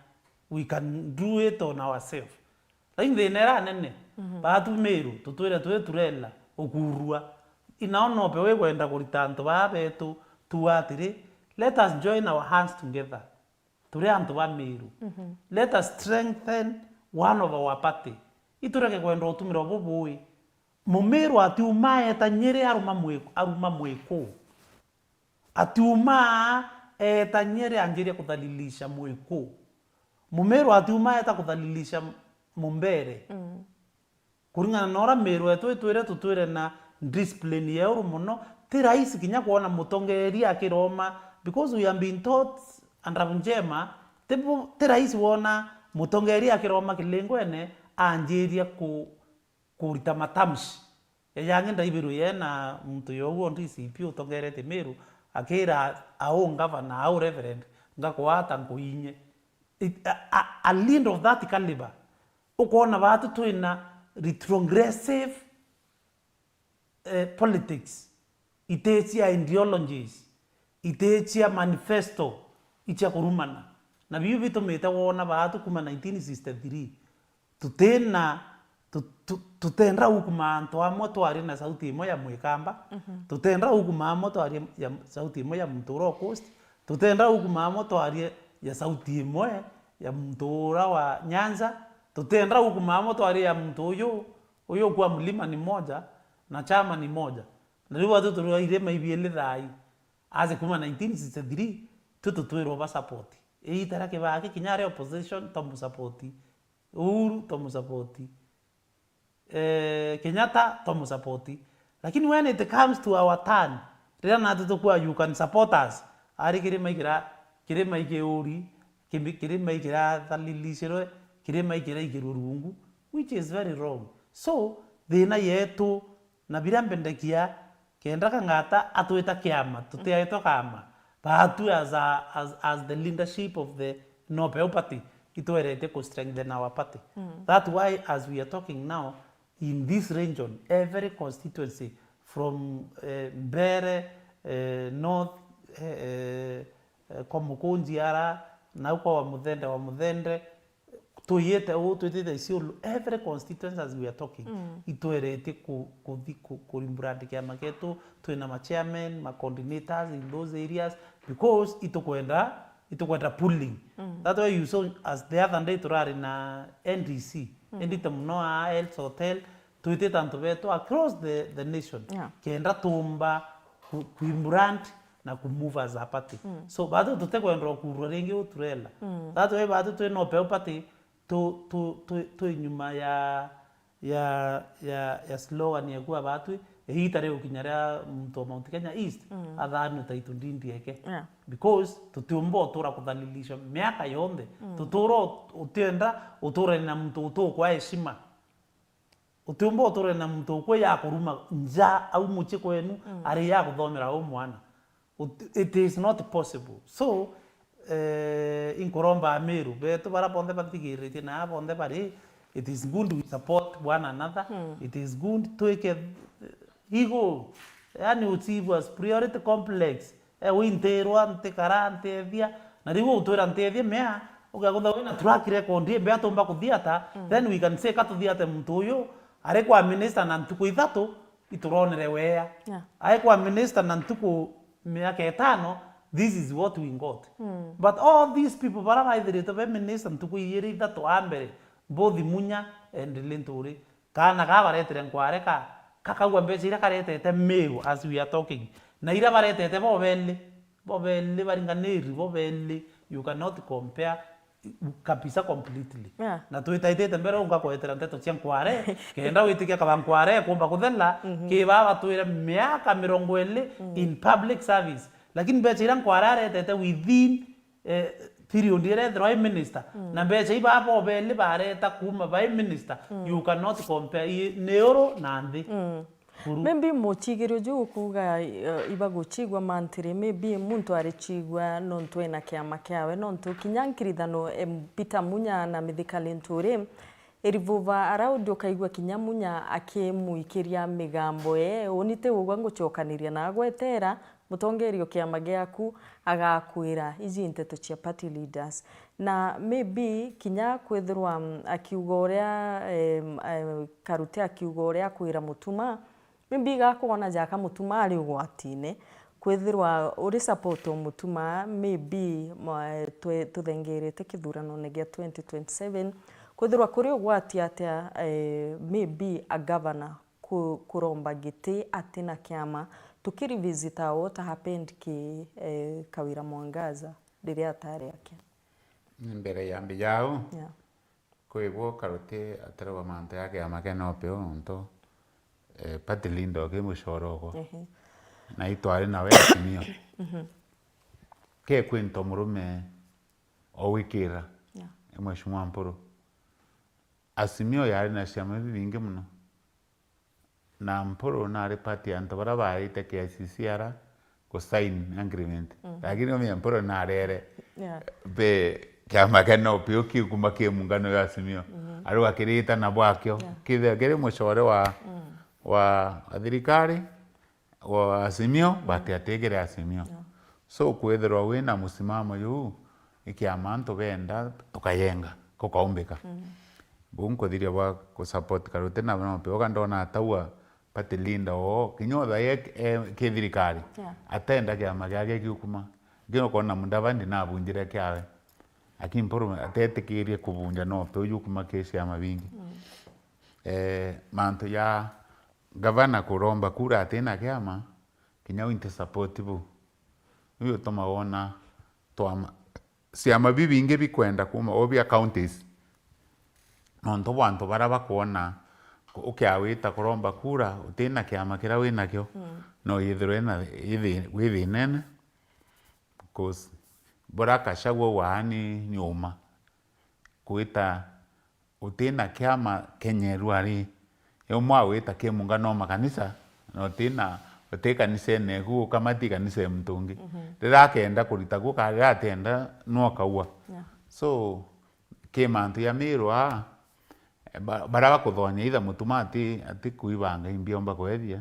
We can do it on ourselves. Lakini thina iria nene, baatu Miru tutwire twi turela ukurua. Inaona upe wikwenda kurita antu baa betu, tuuga atiri, let us join our hands together. Turi antu ba Miru. Let us strengthen one of our party. Itureke kwenda utumirwa bubui. Mumiru atiuma eta Nyeri aruma mwi-, aruma mwiku. Atiuma eta Nyeri anjiria kuthalilisha mwiku. Mumiru atiuma eta kuthalilisha mumbere. Kuringana na uria Miru yetu itwire tutwire na discipline ya iguru mono, ti rahisi kinya kwona mutongeria akiroma, because we have been taught, Andrabu Njema, ti bu-, ti rahisi wona mutongeria akiroma kilingwene anjiria ku-, kurita matamshi. Ya yangi ndaibirwe ye na muntu yoguo D C P utongerete Miru, akira au ngavana, au reverend, ngakwata nkuinye. It, a, a, a leader of that caliber, ukoona baatu twina retrogressive, eh, politics, iti cia ideologies, iti cia manifesto, icia kurumana. Na biu bitumite wona baatu kuma nineteen sixty-three, tutina, tu-, tu-, tutenda gukuma antu amwe twarie na sauti imwe ya Mwikamba, tutenda gukuma amwe twarie ya sauti imwe ya muntu uria o Coast, tutenda gukuma amwe twarie ya sauti imwe ya muntu uria wa Nyanza, tutenda gukuma amwe twarie ya muntu uyu, uyu kwa mlima ni moja na chama ni moja. Na riu baatu turi irima ibiiri thaai. Aze kuma nineteen sixty-three, tu tutwirwe ba support. Iita ria Kibaki, kinya ari opposition, twamu support. Uhuru, twamu support. Eh, Kenyatta, twamu support. Lakini when it comes to our turn, riria natu tukua, "You can support us," ari kirima ikira, kirima ikiuri, kimi-, kirima ikira thalilishirwe, kirima ikira ikirwe rungu, which is very wrong. So, thina yetu, na biria mbendekia, kenda Kang'ata atwita kiama, tutiaitwa kaama. Baatu as a, as, as the leadership of the Nobel Party, itweretie ku strengthen our party. That's why as we are talking now, in this region, every constituency from, eh, Mbeere, eh, North, eh, eh, eh, kwa Mukunji ara, nau kwa Wamuthende, Wamuthende, Tuiyite uu, twitite Isiolo, every constituency as we are talking, itweretie ku-, kuthi ku-, kurimbrand kiama kietu, twina ma chairman, ma coordinators in those areas, because itukwenda, itukwenda pooling. That's why you saw as the other day turari na N D C, endite muno aa Ells Hotel, twitite antu betu across the, the nation, kenda tumba ku-, kuimbrand na kumove as a party. So, baatu tutikwenda ukurwa ringi uturela. That's why baatu twi Nobel Party, tu, tu, tu, twi nyuma ya, ya, ya, ya slogan ya kuuga baatu, igiita rigukinya ria muntu wa Mount Kenya East athaanue Taitũ Ndindi eke. Because tutiumba utura kuthalilisha miaka yonthe. Tutura ut-, utienda uturane na muntu utukwa heshima. Utiumba uture na muntu ukwe ya kuruma nja au mucii kwenu, ari ya kuthomera u mwana. Ut-, it is not possible. So, eh, inkuromba Amiru betu bara bonthe bathigiritie na aa bonthe bari, it is good we support one another. It is good twike, eh, igu, yani, uchibu as priority complex. Eh, wintirwa, ntikara, ntethia. Na riu utwira ntethia mea, ukagutha wina track record imbe atumba kuthiata, then we can say katuthiate muntu uyu, ari kwa minister na ntuku ithatu, ituronere wea. Ari kwa minister na ntuku miaka itano, this is what we got. But all these people bara baithiritwe be minister ntuku iiri ithatu a mbere, both Munya and Linturi. Kaana kaa baretire nkware ka, kakaua mbeca iria karetete Meru as we are talking, na iria baretete bo beli, bo beli baringaniri, bo beli, you cannot compare kabisa completely. Yeah. Na twitaitite mbere unga kwetera nteto cia nkware, kenda witikia kaba nkware kumba kuthela, ki baba twire miaka mirongo iri in public service. Lakini mbecha ira nkware aretete within, eh, period ira ethirwa i minister, na mbecha i baba obeli bareta kuma bai minister, you cannot compare i, ni uru na nthi. Maybe muchigirio ju ukuuga, eh, ibaguchigua mantiri, maybe muntu arichigua nontu ena kiama kiawe, nontu kinya nkirithano, em, Peter Munya na Mithika Linturi, irivuva araudi ukaigua kinya Munya akimuikiria migambo ee, uni ti ugwa nguchokaniria na agwetera, mutongeria o kiama giaku agakwira, iji nteto cia party leaders. Na maybe kinya kwithirwa, mm, akiuga uria, em, eh, Karute akiuga uria akwira Mutuma, maybe igakwona jaka Mutuma ari ugwatine. Kwithirwa uri support o Mutuma, maybe, mwa-, twe-, tuthengerete kithuranone gia twenty twenty-seven, kwithirwa kuri ugwati atia, eh, maybe a governor ku-, kuromba giti atina kiama, tukirivisita what happened ki, eh, Kawira Mwangaza riria atari akia. Mbere ya mbi yau, yeah, kwi bo Karute atarauga mantu ya kiama kia NOPEU nontu, eh, party leader oki mucoro okwa. Ehe. Na itwari nawe Azimio. Ke kwinto murume owikira. Yeah. E Mheshimiwa Mpuru. Azimio yari na ciama bibingi muno. Na Mpuru nari party ya antu baria baarite K I C C ara ku sign agreement. Mm. Lakini umenya Mpuru narere. Yeah. Be kiama kia NOPEU kiukuma ki muungano ya Azimio. Mm-hmm. Ariu akirita na bwakio. Yeah. Kithia kiri mucore wa, mm, wa, wa thirikari, wa Azimio, mm, but atigire Azimio. Yeah. So, kwithirwa wina musimamo juu, i kiama antu benda, tukayenga, gukaumbika. Mm. Buu nkuthiria bwa ku support Karute na NOPEU, uga ndona ataua party leader oo, kinya uthai e, e, ki thirikari, yeah, atenda kiama giake giukuma. Ngi ukona Mudavadi nabunjire kiawe. Lakini Mpuru atetikirie kubunja NOPEU jukuma ki ciama bingi. Mm. Eh, mantu ja gavana kuromba kura atina kiama, kinya winti support buu. Iu utuma wona twama, ciama bibingi bikwenda kuma, o bia counties. Nontu bwa antu baria bakwona ku-, ukiawita kuromba kura, utina kiama kiria winakio, mm, no yithirwe na, ithi-, wi thinene, 'cause buria Gachagua waa ni, ni uma. Kwita utina kiama Kenya iru ari, umwe awita ki muungano o makanisa, na utina, uti kanisene eku, ukamati kanisa e muntu ungi. Mhm. Riria akenda kurita ku, ka riria atienda, no akaua. Yeah. So, ki mantu ya Miru aa, ba-, baria bakuthonia itha Mutuma ati, ati kuibanga imbi omba kwethia,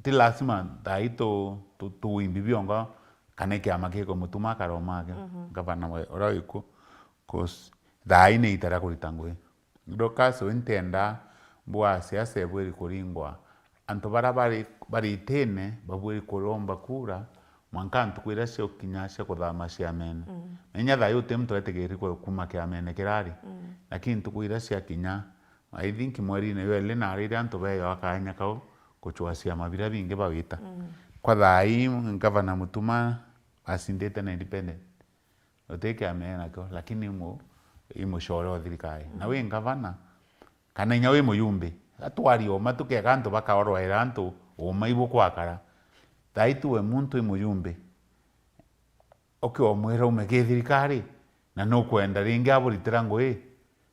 ti lazima thaa ii tu-, tu-, tuimbi bionga kana i kiama gikumutuma akaromage, mhm, gavana we uria wiku, 'cause thaa ii ni ita ria kurita ngugi. Dorcas, wi ntienda mbua siasa ibwiri kuringwa. Antu baria bari, bari itine babwiri kuromba kura mwanka ntuku iria ciukinya cia kuthama ciamene. Mm. Menya thaa ii uti muntu etigiri ku-, kuma kiamene kirari. Mm. Lakini ntuku iria ciakinya, I think mwerine jwa iri nari ri antu beewa kaanya kau gucwaa ciama biria bingi bawita. Mm. Kwa thaa ii, ngavana Mutuma acindite na independent. Uti kiama enakio, lakini i mu-, i mucore o thirikari. Na, mm, wi ngavana, kana inya wi muyumbi, atwari uma tukeka antu bakaorwaira antu uma ibu kwakara. Thaa ii tu we muntu i muyumbi. Ukiomwira ume ki thirikari, na nukwenda ringi aburitira ngugi.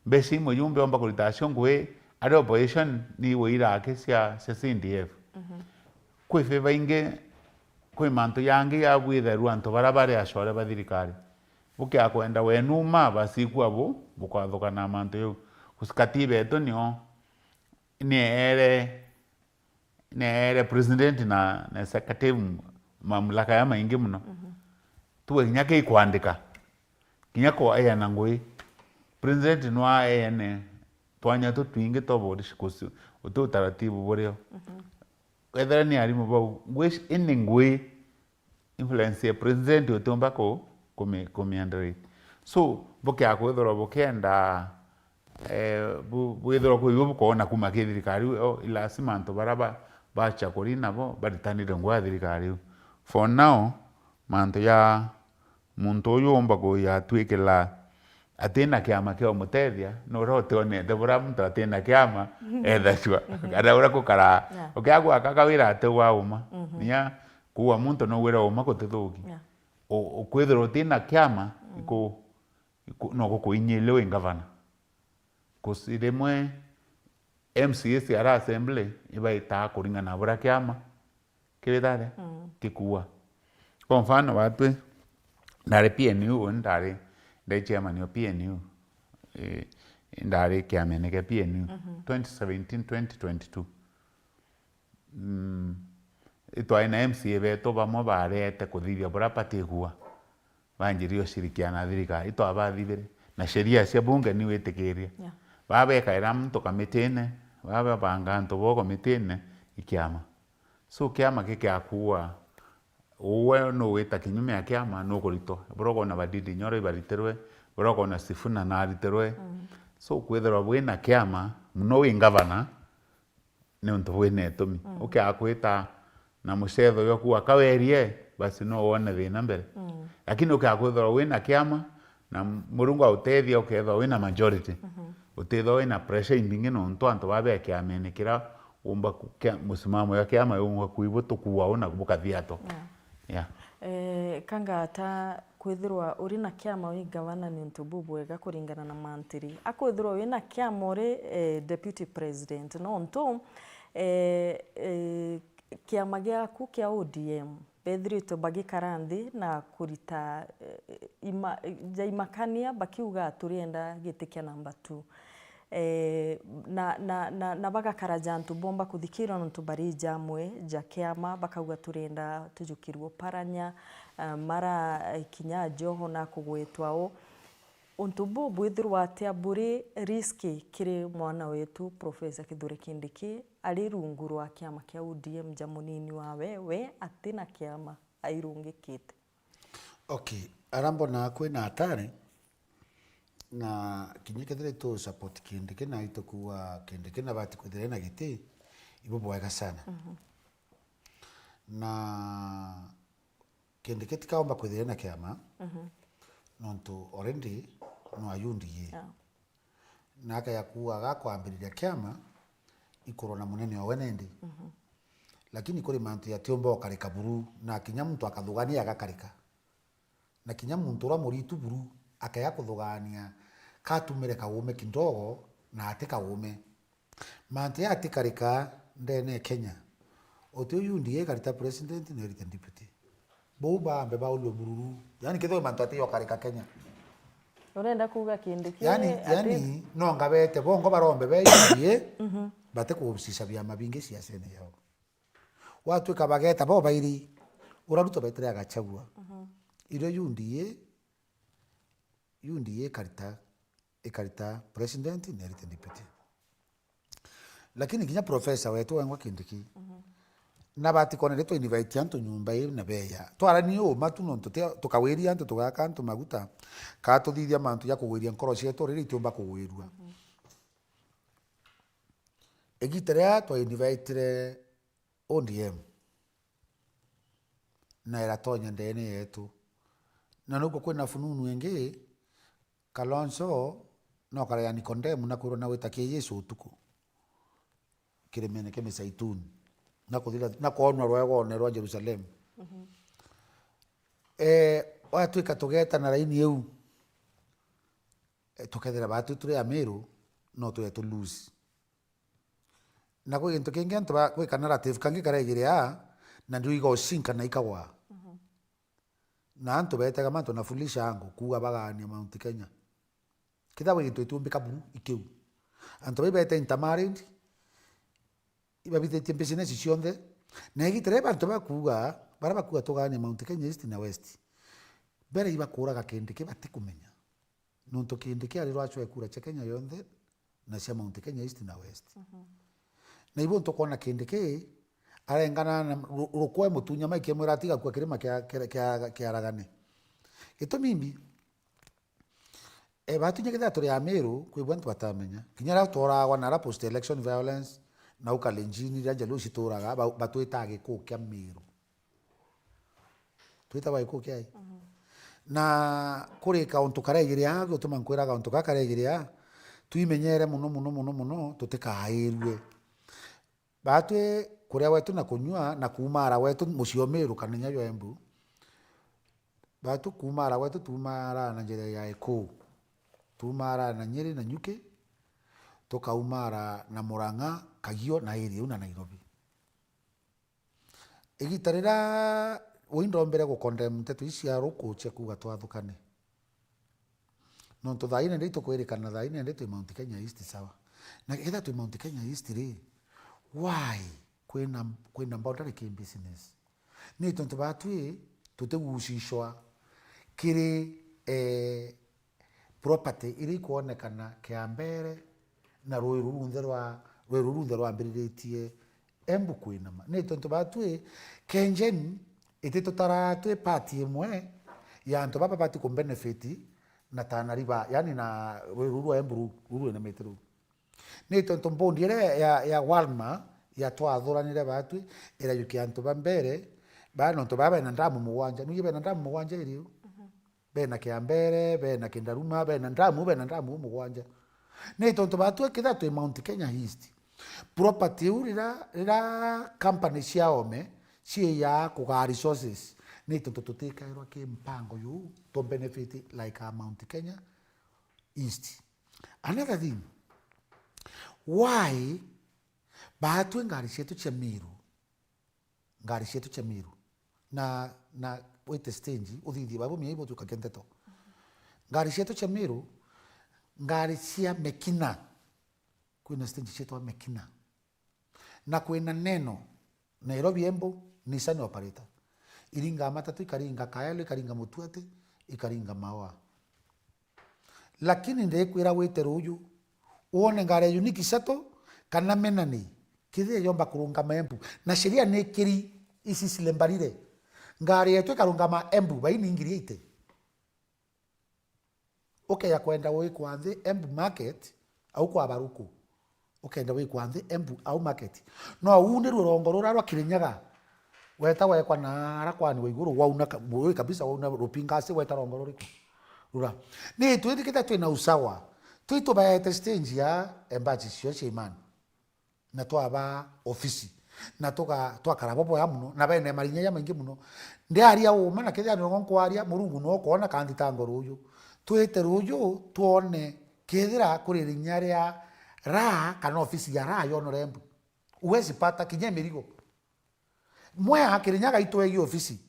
Mbeca imwe jumbe omba kurita acio ngugi, ari opposition ni wira aki cia, cia C D F. Mhm. Kwi favor ingi, kwi mantu jangi ya bwitherua antu baria bari acore ba thirikari. Bukiakwenda wenu uma, basi ikua bu, bukwathukana mantu jau. Gusikati betu nio, ni ere Neere president na, na executive mamlaka ya maingi mono. Mhm. Tuwe kinya ki kwandika, kinya kweana ngui. President no aeane twanya tutwingi twa bodi cikusi, uti utaratibu burio. Mhm. Wethira ni arimu bau, ngui ici, ini ngui influence ya president utiumba ku-, kumi-, kumianderate. So, bukia kwithirwa bukienda, eh, bu-, bwithirwa kwi ibu bukoona kuma ki thirikari iu, oh, i lazima antu baria ba-, bacha kuri nabo baritanire ngua ya thirikari iu. For now, mantu ya muntu uyu umba kuyatwikira atina kiama kia umutethia, nuria utionete buria muntu atina kiama ethacua, kana uria gukaraa. Yeah. Ukiagwa aka kawira ati wa uma. Mhm. Nia kuua muntu no wira uma gutithuki. Yeah. U-, ukwithirwa utina kiama, mm, iku-, iku-, no gukuinyiria wi ngavana. Kusi rimwe M C A cia ara assembly ibaitaa kuringana na buria kiama kibitare, mm, kikuua. Kwa mfano, batwi ndari P N U, uni ndari, ndari chairman wa P N U, eh, ndari kiamene kia P N U, mhm, twenty seventeen, twenty twenty-two. Mm, itwari na M C A betu bamwe barete kuthithia buria batigua, banjiri ushirikiana na thirikari, itwabathithire na sheria cia bunge ni witikirie. Yeah. Babekaira muntu kamitine, bababanga antu bo kamitine, ikiama. So kiama gikiakuua, uwe nuwita kinyume ya kiama, nukuritwa. Buria ukona Badidi Nyoro ibaritirwe, buria ukona Sifuna naritirwe. Mm. So kwithirwa bwina kiama, muno wi ngavana, ni untu bwina itumi. Mm. Ukiaga kwita na mucetho jwa kuuga kawerie, basi no wone thina mbere. Mm. Lakini ukiaga kwithirwa wina kiama, na Murungu autethia, ukethirwa wina majority, mhm, utithirwa wina pressure imbingi, nontu antu babea kiamene kiria umba ku-, kia-, musimamo ya kiama yumba kuigua tukuua una bukathiatwa. Yeah. Yeah. Eh, kangata kwithirwa uri na kiama wi ngavana ni untu bubwega kuringana na mantiri. Akwithirwa wina kiama uri, eh, deputy president, nontu, eh, eh, kiama giaku kia O D M bethiritwe bagikara nthi na kurita, eh, ima-, jaimakania bakiuga, "Turienda giti kia namba two." Eh, na, na, na, na bagakara ja antu bomba kuthikirwa nontu bari jamwe ja kiama, bakauga, "Turienda tujukirwe Oparanya, eh, Mara, eh, kinya Joho na kugwetwa o." Untu buu bwithirwa atia buri riski kiri mwana wetu Professor Kithure Kindiki ari rungu rwa kiama kia O D M ja munini wawe, we atina kiama airungikite? Okay, ara mbonaa kwina atari, na kinya kethira itu support Kindiki na itukuuga Kindiki nabati kwithira ena giti, ibu bwega sana. Mhm. Na Kindiki tikaumba kwithira ena kiama, mhm, nontu already no a U D A. Yeah. Na akaya kuuga agakwambiriria kiama ikorwa na munene owe nendi. Mhm. Lakini kuri mantu yatiumba ukarika buru, na kinya muntu akathugania agakarika. Na kinya muntu uria muritu buru akaya kuthugania katumire kaume kidogo na ati kaume. Mantu ya atikarika ndene ya Kenya. Uti U D A ikarita president na irite deputy. Bau baambe baulwe bururu. Yaani, kethirwa mantu ati yokarika Kenya. Urenda kuuga Kindiki, yaani, ati yaani, no ngabete bongo barombe be U D A, mhm, bate kuhusisha biama bingi siasene yao. Gwatuika bageta bo bairi, ura Ruto betire a Gachagua. Mhm. Irio U D A, U D A ikarita, ikarita president na irite deputy. Lakini kinya professor wetu wengwa Kindiki, mhm, na batikone ri twa invite antu nyumba ii na beya. Twarani uma tu nontu ti-, tukawiria antu, tugaka antu maguta, kaa tuthithia mantu ja kugwiria nkoro cietu riri itiumba kugwirua. Mhm. Igita riria twa invitire O D M, na iratonya ndene yetu. Na nukuo kwina fununu ingi, Kalonzo no kare ya Nikodemu na kwirwa na gwita kia Yesu utuku kirimene kia Misaituni, na kuthira, na kwonwa rwegone rwa Jerusalemu. Mhm. Eh, watwika tugeta na raini iu, eh, tukethira batu turi Amiru, no twe tu lose. Na kwi gintu kingi antu ba, kwi ka narrative kangi karegiria, na ndio iga ucinka na ikagwa. Mhm. Na antu betega mantu na foolish angu kuuga bagaania Mount Kenya. Kethira gwi gintu gitiumbika buru ikiu. Antu bai bete intermarried, ibabithitie business cionthe. Na igita riria bantu bakuuga, baria bakuuga tugaania Mount Kenya East na West, mbere ibakuraga Kindiki batikumenya. Nontu Kindiki ari rwacwa kura cia Kenya yonthe, na cia Mount Kenya East na West. Mhm. Na ibo ntukwona Kindiki arengana na ru-, rukwe Mutunya Mike amwira atiga kua kirima kia, kia, kia, kia Aragane. Gitumi imbi, e, Batunya kethira turi Amiru, kwi bwa antu batamenya. Kinya riria tworagwa na ara post election violence, na u Kalenjin, riria Njaluo cituraga, ba-, batwitaga gikuu kia Miru. Twitagwa gikuu kia i? Mhm. Na kuri kauntu karegiria, gutuma nkwira kauntu gaka karegiria, twimenyere mono, mono, mono, mono, tutikairue. Batwi kuria wetu na kunyua na kuumara wetu mucii o Miru kana inya jwa Embu. Batwi kuumara wetu tuumara na njira ya Ikuu. Tuumara na Nyeri na Nyuki, tukaumara na Murang'a, Kagio na area iu na Nairobi. Igita riria ui ndombere gucondemn nteto ici cia ruku cia kuuga twathukane. Nontu thaa ii nandi itukwirikana thaa ii nandi twi Mount Kenya East, sawa. Na kethira twi Mount Kenya East ri, why kwina, kwina boundary ki business? Ni tontu batwi tutigucicwa kiri, eh, property iria ikwonekana Kiambere na rui ruu runthe rwa, rui ruu runthe rwambiriritie Embu kwinama. Ni tontu batwi Kengen ititutaraa twi part imwe ya antu baba babati kubenefit na Tana River, yani na rui ruu rwa Embu ruu, ruu rwinamite ruu. Ni tontu mbondi iria ya, ya Walma ya twathuranire batwi irajukia antu ba Mbere, ba nontu baa bena ndamu mugwanja. Nuuji bena ndamu mugwanja irio? Bena Kiambere, bena Kindaruma, bena ndamu, bena ndamu mugwanja. Ni tontu batwi kethira twi Mount Kenya East, property iu rira, rira company cia oome ciiyaa kugaa resources, ni tontu tutikairwa ki mpango juu to benefit like a Mount Kenya East. Another thing, why batwi ngari cietu cia Miru, ngari cietu cia Miru, na, na wite stage, uthithie babo mia ibo tukagia nteto. Ngari cietu cia Miru, ngari cia Mekina, kwina stage cietwa Mekina. Na kwina Neno, Nairobi Embu, Nissan operator. Iringa matatu, ikaringa Kaelo, ikaringa Mutuati, ikaringa Maoa. Lakini ndikwira wite ruuju, wone ngari ya Unique Shuttle kana Menani, kethira yomba kurungama Embu. Na sheria ni ikiri ici cilembarire. Ngari yetu ikarungama Embu, baini ngiri eighty. Ukeya kwenda wikwa nthi Embu market, au kwa Baruku. Ukenda wikwa nthi Embu au market. No uunirwe rongo rura rwa Kirinyaga. Weta wekwa na ara kwani wa iguru, wauna ka-, wi kabisa, wauna rupingasi, weta rongo ruriku? Rura. Ni twithikite twina usawa. Twi tubaete stage ya embassy cio cia Imani. Na twaba ofisi. Na tuga-, twakara bo boya mono, na bene marinya jamaingi mono. Ndiaria uuma, na kethira ni rongo nkwaria, Murungu no ukoona kandita ngoro uju. Twite ruuju, twone kethira kuri rinya ria raa kana ofisi ya raa yonore Embu. Uwezi pata kinya mirigo. Mwea Kirinyaga itwegi ofisi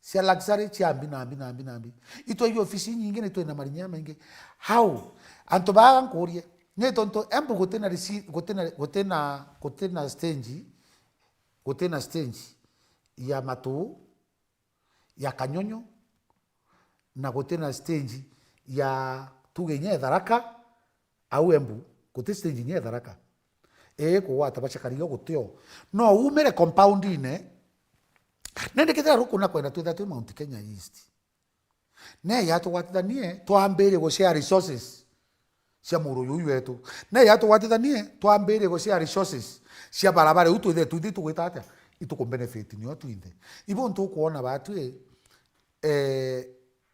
cia luxury cia mbi na mbi na mbi na mbi. Itwegi ofisi nyingi, ni twina marinya maingi. How? Antu baa nkurie. Ni tontu Embu gutina risi-, gutina, gutina, gutina stage, gutina stage ya matu, ya Kanyonyo, na gutina stage ya tuge inya Tharaka, au Embu, guti stage inya Tharaka. Ii, kugwata bacakari yo gutio. No umire compound-ine, nindi kethira ruku na kwenda twithira twi Mount Kenya East. Ne yatugwatithanie, twambirie gushare resources cia muru uyu wetu. Ne yatugwatithanie, twambirie gushare resources cia barabara iu twithire twithi tugwita atia, itukubenefit nio twinthe. Ibo ntukwona batwi, eh,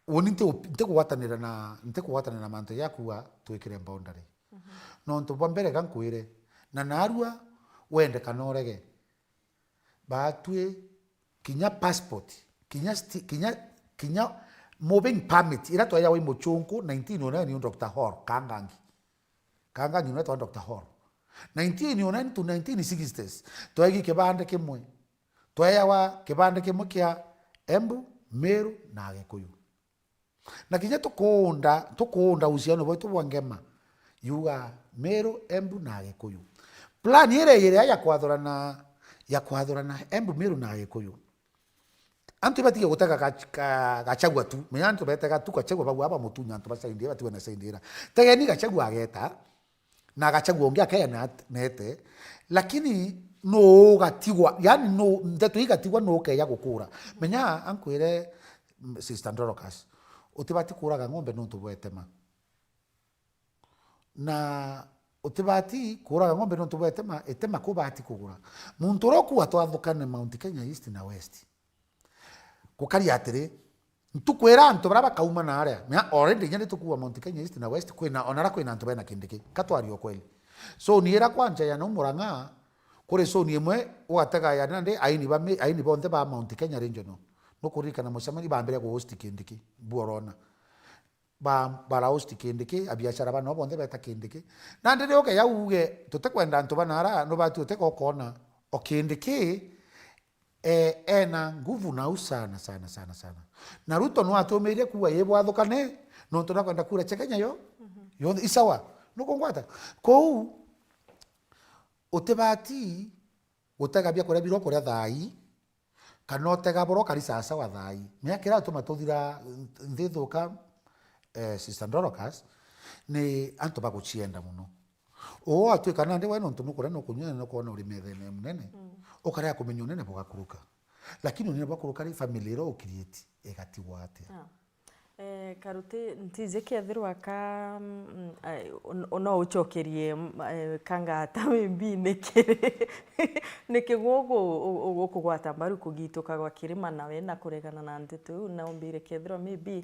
uni nti-, ntikugwatanira na, ntikugwatanira na mantu ya kuga twikire boundary. Mhm. Nontu bwa mbere ga nkwire, na narua wende kana urege, batwi kinya passport, kinya sti-, kinya, kinya moving permit, ira twaejawa i Muchunku nineteen oh nine ni Doctor Hall, Kangangi. Kangangi nwe twa Doctor Hall. Nineteen oh nine to nineteen sixties, twaegi kibande kimwe. Twaejawa kibande kimwe kia Embu, Meru na Agikuyu. Na kinya tukuunda, tukuunda uhusiano bwetu bwa ngema, yuga Meru, Embu na Agikuyu. Plan iria iria ya kwathurana, ya kwathurana Embu, Meru na Agikuyu. Antu ibatige gutega Gach-, Ga-, Gachagua tu. Menya antu betega tu Gachagua, bau aba mutunya antu bacaindira, batigwe na caindira. Tegeni Gachagua ageta, na Gachagua ungi akeya na at-, nete, lakini no ugatigwa, yani no, ndeto igatigwa no ukeya gukura. Menya ankwire, mm, Sister Dorcas, utibati kuraga ng'ombe nontu bwa itema. Na utibati kuraga ng'ombe nontu bwa itema, itema kubati kugura. Muntu uria ukuga twathukane Mount Kenya East na West. Gukaria atiri, Ntukwira antu baria bakauma na aria, mea already inya nitukuwa Mount Kenya East na West, kwina, ona aria kwina antu bena Kindiki. Ka twarie ukweli. Zone ira kwanja ya nau Murang'a, kuri zone imwe, ugatega ya nandi, aini ba mi-, aini bonthe ba Mount Kenya Regional. Nukuririkana mucemanio bambire ku host Kindiki, bu urona. Ba, bara host Kindiki, abiashara bano bonthe beta Kindiki. Nandi riu ukeya uge, tutikwenda antu bana ara, nubati utega ukona, o Kindiki, eh, ena nguvu nau sana, sana, sana, sana. Na Ruto no atumirie kuuga, "Ii bwathukane, nontu nakwenda kura cia Kenya yo, yonthe." Isawa, nukungwata? Kou, utibati gutega biakuria bira ukuria thaa ii, kana utega bura ukari sasawa thaa ii. Miaka iria atuma tuthira nthi thuka, eh, Sister Dorcas, ni antu bagucienda mono. Uu atwika nandi we nontu nukuria nukunyua na nukwona uri methene munene, ukarega kumenya unene bugakuruka. Lakini unene bwakuruka ri, family iria u create igatigwa atia? Ah. Eh, Karuti, ntiji kethirwa ka, mm, ai, un-, no ucokerie, mm, eh, Kangata maybe niki, niki guku u-, u-, ukugwata mbaru kugituka gwa kirima nawe na kuregana na nteto iu, na umbire kethirwa maybe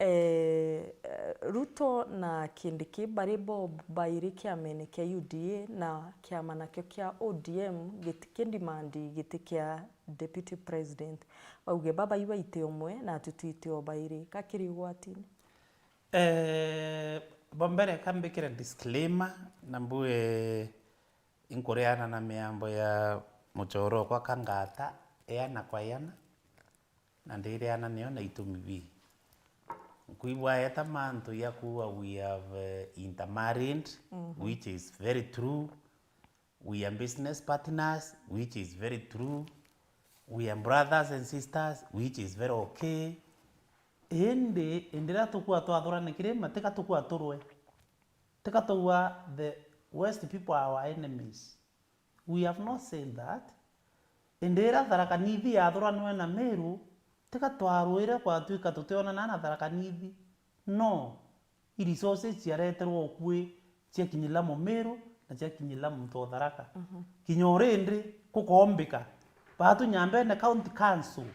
Eh, eh, Ruto na Kindiki bari bo bairi kiamene kia U D A na kiama nakio kia O D M giti-, kidimandi giti kia deputy president. Bauge baba ibaite umwe na tutwite o bairi. Ka kiri ugwatini? Eh, bo mbere ka mbikire disclaimer na mbue inkuriana na miambo ya muchoro okwa Kangata, iana kwa iana. Na ndiriana nio na itumi bi. Nkwigua eta mantu ya kuuga we have, eh, intermarried, which is very true. We are business partners, which is very true. We are brothers and sisters, which is very okay. Indi, indi riria tukua twathurane kirima, tika tukua turwe. Tika tauga the West people are our enemies. We have not said that. Indi iria Tharaka Nithi yathuranwe na Meru, tika twarwire kwatwika tutionanaa na Tharaka Nithi. No, i resources ciareterwe okui ciakinyira Mumiru na ciakinyira muntu o Tharaka. Kinya urindi kukoombika, batu Nyambene County Council,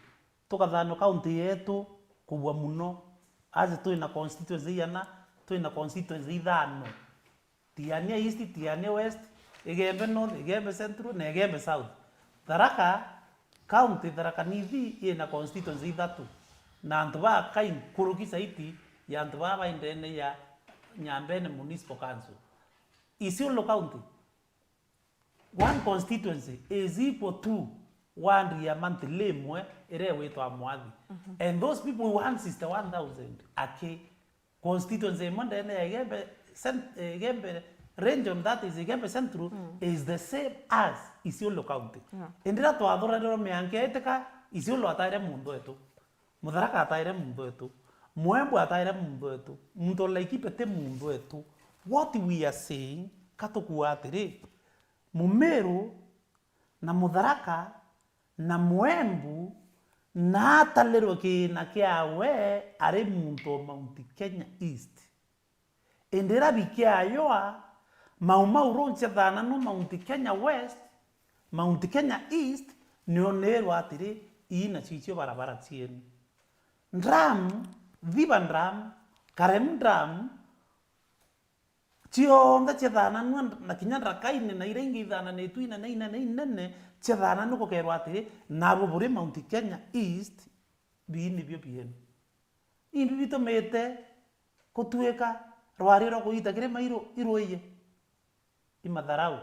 tukathanwa county yetu kubua muno. As twina constituency iana, twina constituency ithano. Tigania East, Tigania West, Igembe North, Igembe Central, na Igembe South. Tharaka County, Tharaka Nithi, ina constituency ithatu, na antu bakai nkuruki zaidi ya antu baa bai ndene ya Nyambene Municipal Council. Isiolo County, one constituency is equal to ward ya monthly imwe iria igwitwa Mwathi. And those people, one sixty-one thousand aki constituency imwe ndene ya Igembe cent-, eh, Igembe region, that is Igembe Central, is the same as Isiolo County. Yeah. Indi riria twathuranirwe mianka itika, Isiolo ataire muntu wetu. Mutharaka ataire muntu wetu. Mwembu ataire muntu wetu. Muntu o Laikipia ti muntu wetu. What we are saying, ka tukuuga atiri, Mumiru na Mutharaka na Mwembu na atalirwe kiina kiawe ari muntu o Mount Kenya East. Indi riria bikiayoa, Mau Mau Road ciathananwa Mount Kenya West, Mount Kenya East, nio neerwa atiri, "Ii nacio icio barabara cienu." Drum, Thiba Drum, Karem Drum, cionthe ciathananua na kinya Ndarakaine na iria ingi ithananitue inene, inene, inene, ciathananua gukeerwa atiri, "Nabu buri Mount Kenya East, bii nibio bienu." Imbi bitumite kutuika rwari rwa kuita kirima iru-, iruiye? I matharau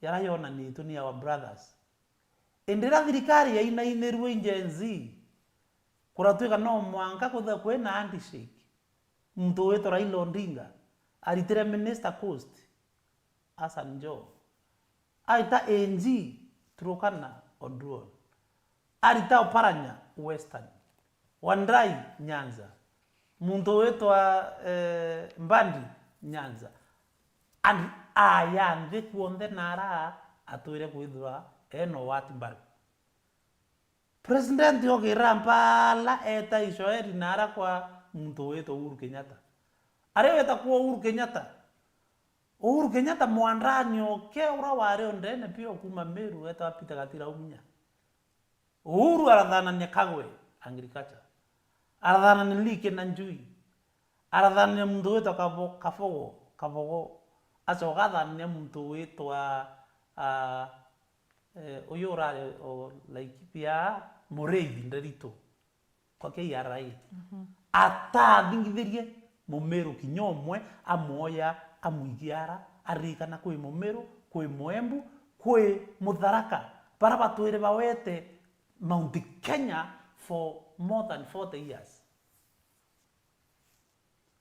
jaria yonanitue ni our brothers. Indi riria thirikari yainainirue i Gen Z, kuratuika no mwanka kuthe kwina handshake. Muntu witwa Raila Odinga aritire minister Coast, Hassan Joho. Aita A G Turkana, Oduor. Arita Oparanya, Western. Wandai, Nyanza. Muntu witwa, eh, Mbadi, Nyanza. And aya nthi kuonthe nara atwire kwithirwa ena ugwati mbaru. President ogira mpala eta Israeli nara kwa muntu witwa Uhuru Kenyatta. Aria weta kwa Uhuru Kenyatta, Uhuru Kenyatta mwandani oke ura wari o ndene pio kuma Meru wetagwa Peter Gatira Umunya. Uhuru arathanania Kagwe, agriculture. Arathanania Liki na Njui. Arathanania muntu witwa Kabo-, Kabogo, Kabogo. Acoka athanania muntu witwa, ah, eh, uyu urari o Laikipia, Muriithi Nderitu. Kwa K R A. Mhm. Atathingithirie Mumiru kinya umwe, amwoya, amwigia ara, aririkana kwi Mumiru, kwi Muembu, kwi Mutharaka, bara batwire bawete Mount Kenya for more than forty years.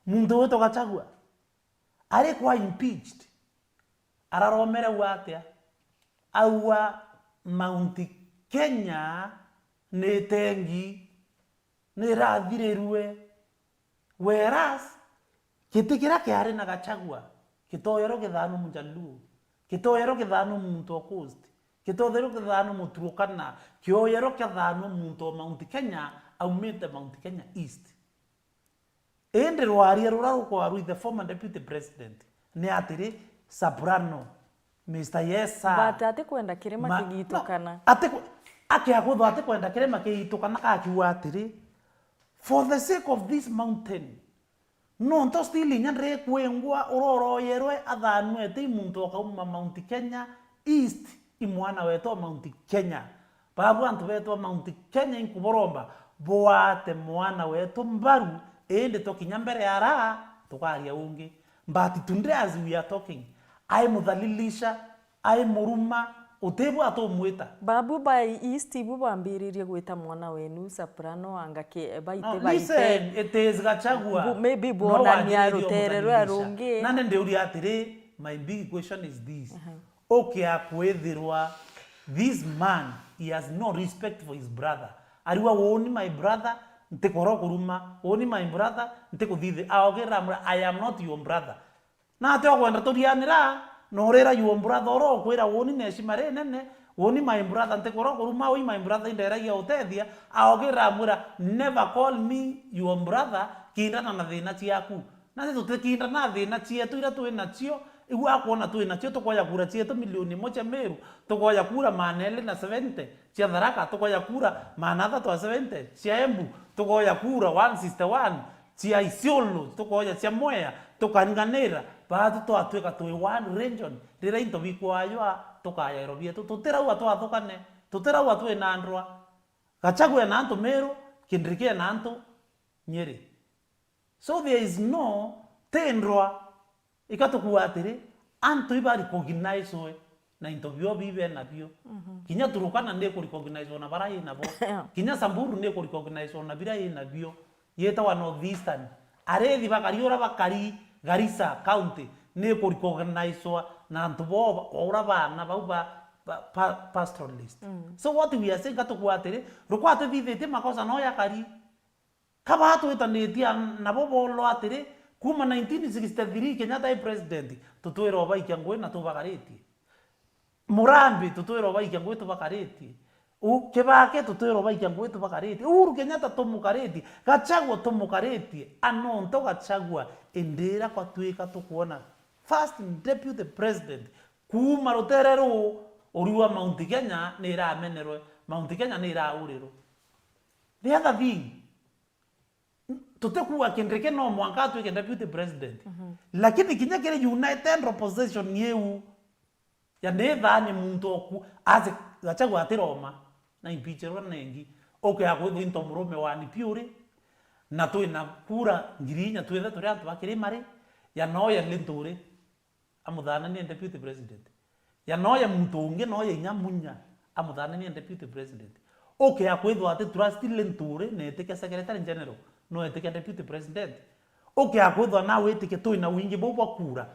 Muntu witwa Gachagua, ari kwa impeached, araromera ua atia? Aua Mount Kenya ni tengi, ni irathirirue. Whereas, giti kiria kiari na Gachagua, gitoyerwo kithanwe Mujaluo, gitoyerwo kithanwe muntu o Coast, gitoyerwo kithanwe Muturukana, kioyerwo kithanwe muntu o Mount Kenya, aumite Mount Kenya East. Indi rwaria ruria rukwarwa the former deputy president ni atiri, Soprano, Mister Yes, sir. But atikwenda kirima Ma-, kigitukana. No, ati-, akia kwithwa atikwenda kirima kigitukana, akiuga atiri, "For the sake of this mountain, nontu still inya ndikwingwa uroroyerwe athanwete i muntu akauma Mount Kenya East, i mwana wetu wa Mount Kenya." Babu antu betu ba Mount Kenya, inkuboromba bwate mwana wetu mbaru, indi tukinya mbere ya raa, tukaria ungi. But today as we are talking, ai muthalilisha, ai muruma, utibwa atumwita. Babu ba East ibu bambiririe gwita mwana wenu Soprano anga ki-, baite, no, baite. Listen, it is Gachagua. Bu-, maybe no bwonania wagiririe rutere rwa umuthalilisha. Rungi. Nandi ndiuria atiri, my big question is this. Aha. Ukia kwithirwa this man, he has no respect for his brother. Ariwa, "Woni my brother, ntikora kuruma. Woni my brother, ntikuthithe." Aogira amwira, "I am not your brother." Na ati okwenda turianira, na urira your brother oro ukwira, "Woni na heshima rinene, woni my brother, ntikora kuruma, woni my brother, inderagia utethia." Aogira amwira, "Never call me your brother, kindana na thina ciaku." Na ni tutikindana thina cietu iria twi nacio, iu akwona twi nacio, tukoya kura cietu milioni imwe cia Meru, tukoya kura maana eri na seventy cia Tharaka, tukoya kura maana athatu na seventy cia Embu, tukoya kura one sixty-one cia Isiolo, tukoya cia Mwea, tukaringanira, baatu twatwika twi one region, riria into bikwaywa, tukayairwa bietu. Tutirauga twathukane, tutirauga twi na ndwa. Gachagua ena antu Meru, Kindiki ena antu Nyeri. So there is no tendwa. Ika tukuuga atiri, antu iba recognizewe na into bio bibe nabio. Mhm. Kinya Turukana ni ku recognizewa na bara i nabo. Kinya Samburu ni ku recognizewa na bira i nabio. Yetawa North Eastern. Arithi bakari ura bakari Garissa County ni ku recognizewa na antu bo, o ura baana bau ba, ba, pa, pastoralist. Mm. So what we are saying, ka tukuuga atiri, rukwatithithitie makosa no yakari. Ka batwitanitie nabo boolwa atiri, kuuma nineteen sixty-three Kenyatta e president, tutwire obaikia ngui na tubakaritie. Murambi, tutwire obaikia ngui tubakaritie. U-, Kibaki, tutwire obaikia ngui tubakaritie. Uhuru Kenyatta tumukaritie. Gachagua tumukaritie. A nontu Gachagua, indira kwatwika tukwona first deputy president kuuma rutere ruu, uriwa Mount Kenya ni iramenerwe, Mount Kenya ni iraurirwe. The other thing, tutikuuga Kindiki no mwanka atwike deputy president. Mhm. Lakini kinya kiri united opposition iu, ya ni thani muntu oku, aze Gachagua atiroma, na impeachirwe nengi. Ukea kwithwa into murume wani piuri, na twina kura ngiri inya twithe turi antu ba Kirima ri, ya no ya Linturi. Amuthananie deputy president. Ya no ya muntu ungi, no ya inya Munya, amuthananie deputy president. Ukea kwithwa ati trust Linturi, na itikia secretary general, no itikia deputy president. Ukea kwithwa na witikia twina wingi buu bwa kura.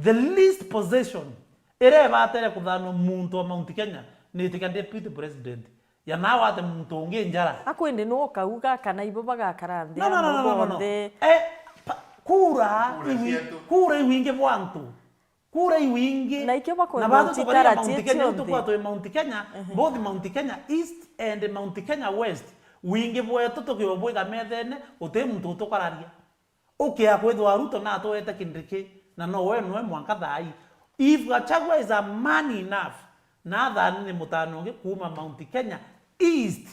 The least position iria ibatere kuthanwa muntu wa Mount Kenya, ni itikia deputy president. Ya nawe ate muntu ungi njara. Akwindi nu ukauga kana ibo bagakara nthi. No, no, no, amwe no, no, no, no. Bonthe. Eh, pa-, kura. Kura iwi-, cietu. Kura iwingi bwa antu. Kura iwingi. Na ikio bakwenda na batu ucitara tukaria Mount Kenya, cionthe. Tukwa twi Mount Kenya, mhm, both Mount Kenya East and Mount Kenya West. Wingi bwetu tukiwa bwiga methene, uti muntu utukararia. Ukea kwithwa Ruto natwete Kindiki, na no we nwe mwanka thaa ii. If Gachagua is a man enough, na athani ni mutano ungi kuuma Mount Kenya East,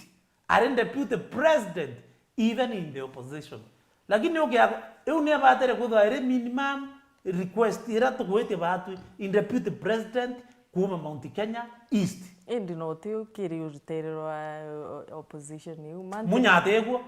ari deputy president, even in the opposition. Lakini ukia, iu ni abatere kwithwa iri minimum request ira tugwitie batwi in deputy president kuuma Mount Kenya East. Indi no ti ukiri urutere rwa, uh, opposition iu, man. Munya atigwo,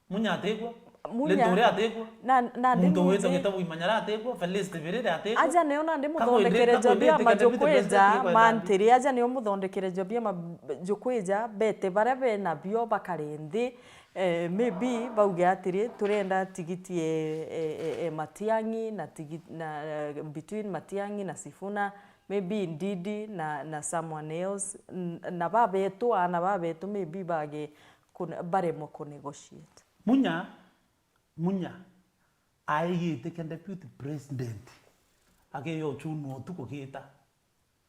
Munya atigwo, Munya. Linturi atigwo, na, na ndi muntu witwa Munya. Gitabu Imanyara atigwo, Felix Tibirire atigwo. Aja nio nandi muthondekere job ya majukwija, mantiri, aja nio muthondekere job ya majukwija, bete baria bena bio bakare nthi, eh, maybe bauge atiri, turenda tigiti e, e, e, e Matiang'i na tigi-, na, eh, between Matiang'i na Sifuna, maybe Ndindi na, na someone else, n-, na babetu, aana babetu maybe bage kune-, baremwe ku negotiate. Munya, Munya aigite kia deputy president, akiya uchunwa utuku gita.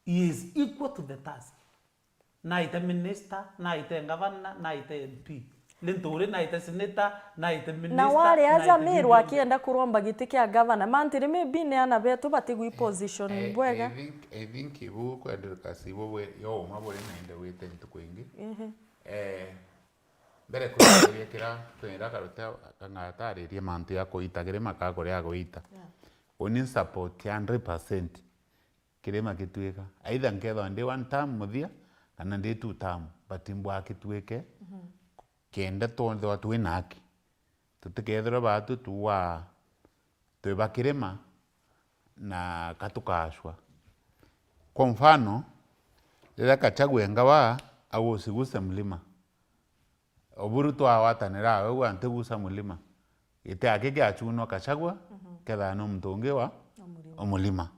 He is equal to the task. Naite minister, naite governor, naite M P. Linturi naite senator, naite minister, na wari aja naite Miru B B. Akienda kuromba giti kia governor, mantiri maybe ni ana betu batigwi position. Eh, bwega. I think, I think ibu kwendeleka sibo bwe, yo uma buri nainde gwite ntuku ingi. Ehe. Eh, mbere kwiragiria kira, kwira karute kang'ataririe mantu ya kuita kirima ka kuria gwita. Yeah. Uni support hundred percent. Kirima gituika. Either nkethwa ndi one term muthia, kana ndi two term, but mbwaa gituike, mhm, kenda twonthwa twina haki. Tutikethirwe baatu tuwa twi ba kirima na ka tukacwa. Kwa mfano, riria Gachagua engawa agusigusa mlima, Oburu twagwatanira awe, ugwa ntigusa mulima. Giti aki giachunwa Gachagua, mhm, kethira no muntu ungi wa omulima. Omulima.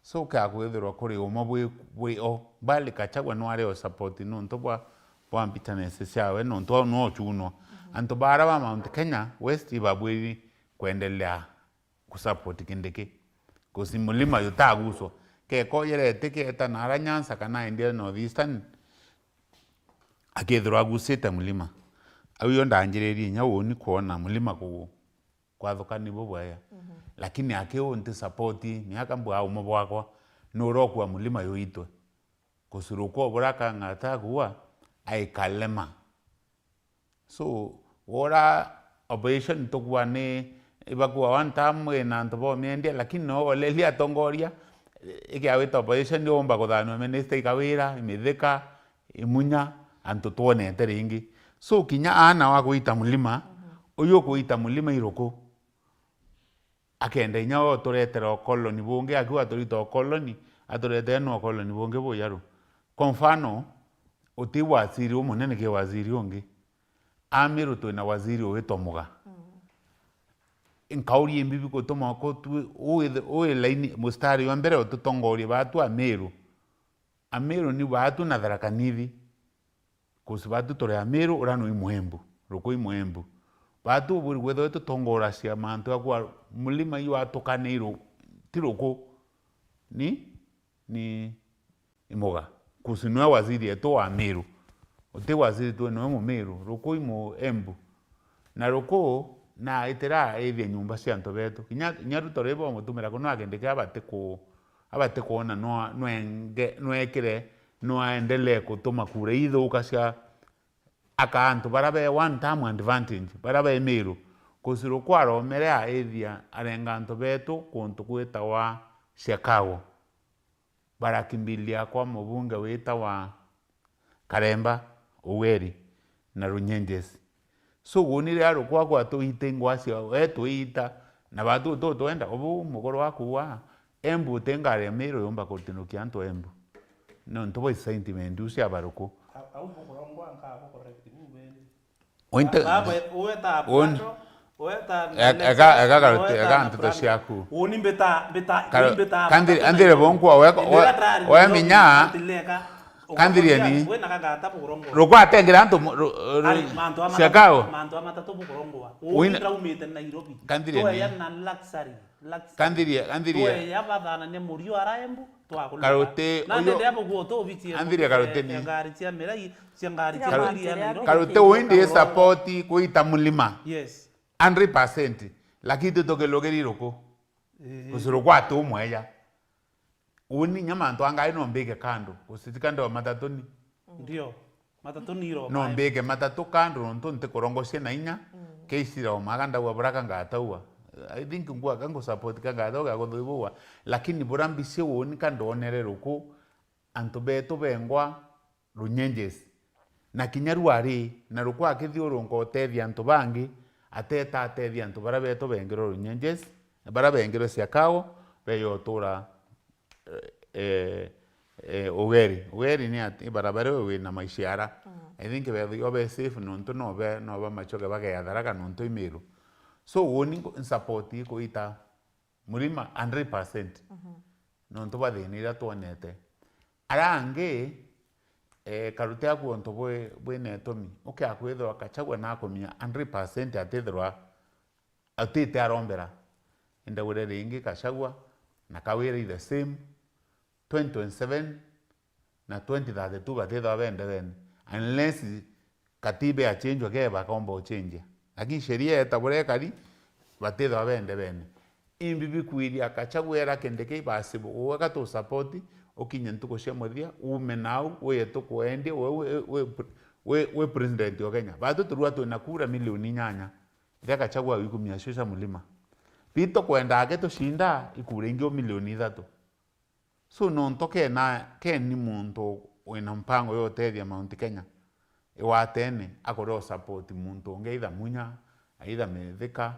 So, kia kwithirwa kuri umwe bwi, bwi o, bali Gachagua nwari o support nontu bwa, bwa bitterness ciawe, nontu au no ochunwa. Mhm. Antu bara ba Mount Kenya West ibabwiri kwendelea kusupport Kindiki. 'Cause mulima yutaguswa. Keko yerete keta na ara Nyanza kana endia North Eastern, akethirwa agusite mulima. Au yo ndanjiririe inya uuni kwona mulima ku-, kwathukani bubwega. Mhm. Lakini aki uu nti support, miaka mbwa umo bwakwa, nurokua mulima yuitwe. Kusurukwa bura kang'ata kuwa, aikalema. So, ura opposition tukua ni ibakua one term ina antu bomiendia, lakini no olelia atongoria, ikiawita opposition ni umba kuthanua minister ikawira, imithika, imunya, antu twonete ringi. So, kinya aana wa kuita mulima, mhm, uyu ukuita mulima iruku? Akenda inya we uturetera ukoloni bungi, akiuga aturita ukoloni, aturetere na ukoloni bungi bujaru. Kwa mfano, uti waziri umunene ki waziri ungi. Amiru twina waziri ugitwa Muga. Mm. Nkauria imbibi gutuma kutwi, uwi, uwi laini, mustari wa mbere ututongorie batu Amiru. Amiru ni batu na Tharaka Nithi. 'Cause batu turi Amiru, ura no i Muembu, ruku i Muembu. Batu ubwiri kwithirwa tutongoracia mantu ya kwa mulima iu atukaniirwe, ti ruku. Ni, ni i Muga. 'Cause niwe waziri etu wa Miru. Uti waziri tu niwe Mumiru, ruku i Muembu. Na ruku, na itira aithia nyumba cia antu betu. Kinya, kinya Ruto ribo mutumira kuno akindi kia abati ku, abati kuona no, nwenge, nwekire, nwaendelee kutuma kura ithuka cia aka antu bara be one term advantage, bara be Miru. 'Cause ruku aromere aithia arenga antu betu kuntu gwitawa Chicago. Barakimbilia kwa mubunge witawa Karemba, Ugweri na Runyenjes. So, guni ria rukwa kwa tuite ngwa cia we tuita, na batu tutwenda, ubu mugoro waku wa Embu uti ngari ya Miru yumba kutinukia antu Embu. Nontu bwa sentiment iu cia baruku. Au bukurongwa nka bukorect bubeni. Ointe- Baba, uweta un- Plato, uweta eka, Alexa, eka, eka, uweta eka na nteto Frank. Ciaku. Uni mbita, mbita, Karo-, uni mbita, kandiri, mbita, andire mbita. Bonkwa, we, Indi we, we minya, Antileka, kandiri ukakwambia, ni. We na kagata bukurongo. Rukwatengera antu mu-, ru-, ru-, Ari, mantu a matatu, ciakao. Mantu a matatu bukurongo. Wina- Uni raumite Nairobi. Kandiri ni. Tueya na luxury. Kanthiria, kanthiria. Tueya bathanania murio ara Embu, twakulipa. Karuti. Na uyu, ndende abo guo tubitie. Kanthiria karuti ni. Ngari cia mirai, cia ngari cia Karu-, mirai ya Nairobi. Karuti uyu ndi support kuita mulima. Yes. Hundred percent. Lakini tukilugiri ruku. Eh. Kucuru kwa tu mweya. Uni nya mantu angai no mbike kando. Usitika ndo matatuni. Ndio. Matatu ni iromae. No mbike matatu kando nontu ntikurongocia na inya. Mm. Keisi iromaga ndauga bura ka ngataua. I think ngua ka ngusupport ka ngataua ga kuthubua. Lakini bura mbici uuni ka ndonere ruku antu betu bengwa runyenjes. Na kinya rwari, na ruku akithiurunka utethia antu bangi, ateta atethia antu bara betu bengirwe runyenjes, bara bengirwe ciakao, beyo utura eh, eh, ugeri. Ugeri ni ati barabara iyo wina maciara. Mm. I think bethu yo be safe nontu no be, no ba machoke bageatharaga nontu imiru. So, uuni nsupport ikuita murima hundred percent. Mhm. Nontu bwa thina iria twonete. Ara angi, eh, karute aku ontu bwi, bwina itumi. Ukia kwithirwa Gachagua nakumia hundred percent atithirwa atite arombera. Indagure ringi Gachagua na Kawira i the same. Twenty twenty-seven na twenty thirty-two batithwa bende bene. Unless katiba yachenjwa ke bakaomba uchenjia. Lakini sheria yeta buria ikari, batithwa bende bene. Imbi bikwiria Gachagua era Kindiki basibu, uwe ka tu support, ukinye ntuku cia muthia, uume nau, uye tukwendia, we, we, we, we, we president o Kenya. Batu turua twina kura milioni inyanya. Riria Gachagua wikumia cio cia mulima. Bito kwenda ake tushinda ikura ingi o milioni ithatu. So, nontu kena, keni muntu wina mpango ya utethia Mount Kenya, iwatene, akore u support muntu ungi, either Munya, either Mithika,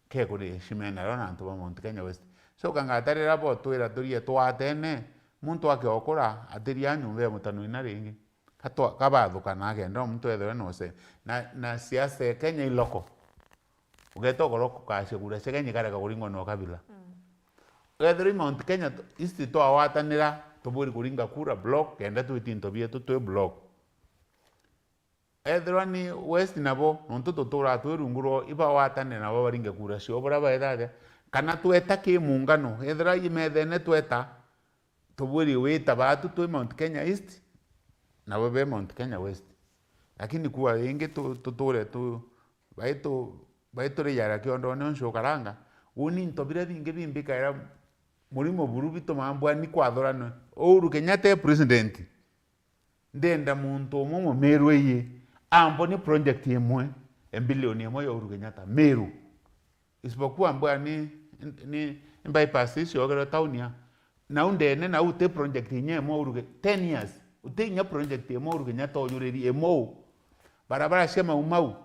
ke kuri heshima nayo na antu ba Mount Kenya West. So, kangatarira bo twira turie twatene, muntu akiokura, atiria nyumba ya mutano ina ringi. Katwa-, kabathukana akenda o muntu ethirwe nose. Na, na siasa ya Kenya i local. Ugeta ukoro kukacia kura cia Kenya ikareka kuringwa na ukabila. Mm. Ethirwa i Mount Kenya tu-, East twawatanira, tubwiri kuringa kura block, kenda twiti into bietu twi block. Ethirwa ni West nabo, nontu tuturaa twi rungu rwao, ibawatanire nabo baringe kura cio buria baethatia. Kana tweta ki muungano, ethirwa i methene tweta, tubwiri wita baatu twi Mount Kenya East, nabo be Mount Kenya West. Lakini kuuga ringi tu-, tuture tu-, baitu-, baiturijaira kiondone uncu ukaranga, uuni into biria bingi bimbikaira murimo buru bituma mbwani kwathurana. Uhuru Kenyatta e president, ndenda muntu umwe Mumiru ii ambone project imwe ya bilioni imwe ya Uhuru Kenyatta Miru. Isipokuwa mbwa ni, ni, ni bypass icio ogerwa town ya. Nau ndene, nau uti project inya imwe Uhuru Ke-, ten years. Uti inya project imwe Uhuru Kenyatta ujuririe imwe u. Barabara cia Mau Mau.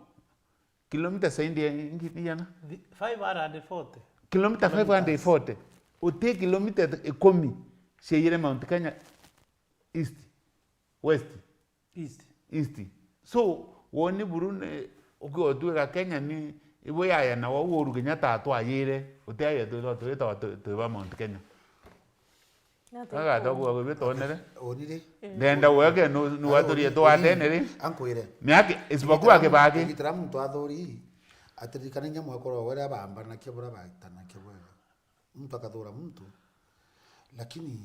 Kilomita zaidi ya ingi-, igana? The five hundred forty. Kilomita five hundred forty. Uti kilomita ikumi ciaiyire Mount Kenya East. West. East. East. So, woni buru ni, ukiotwika Kenya ni, ibo yaya na wau Uhuru Kenyatta atwayire, uti aya twitwa, twitwa, twi, twi ba Mount Kenya. Na twi Kaga twa kuga gwi bitonere. Onire. Ndenda weke nu, nu Ari waturie onire, twatene ri. Ankwire. Miaka, isipokuwa Igitira muntu, Kibaki. Igitira muntu athuri, atiririkane inya mwekoro wera bamba na kibura baitana kibwega. Muntu akathura muntu, lakini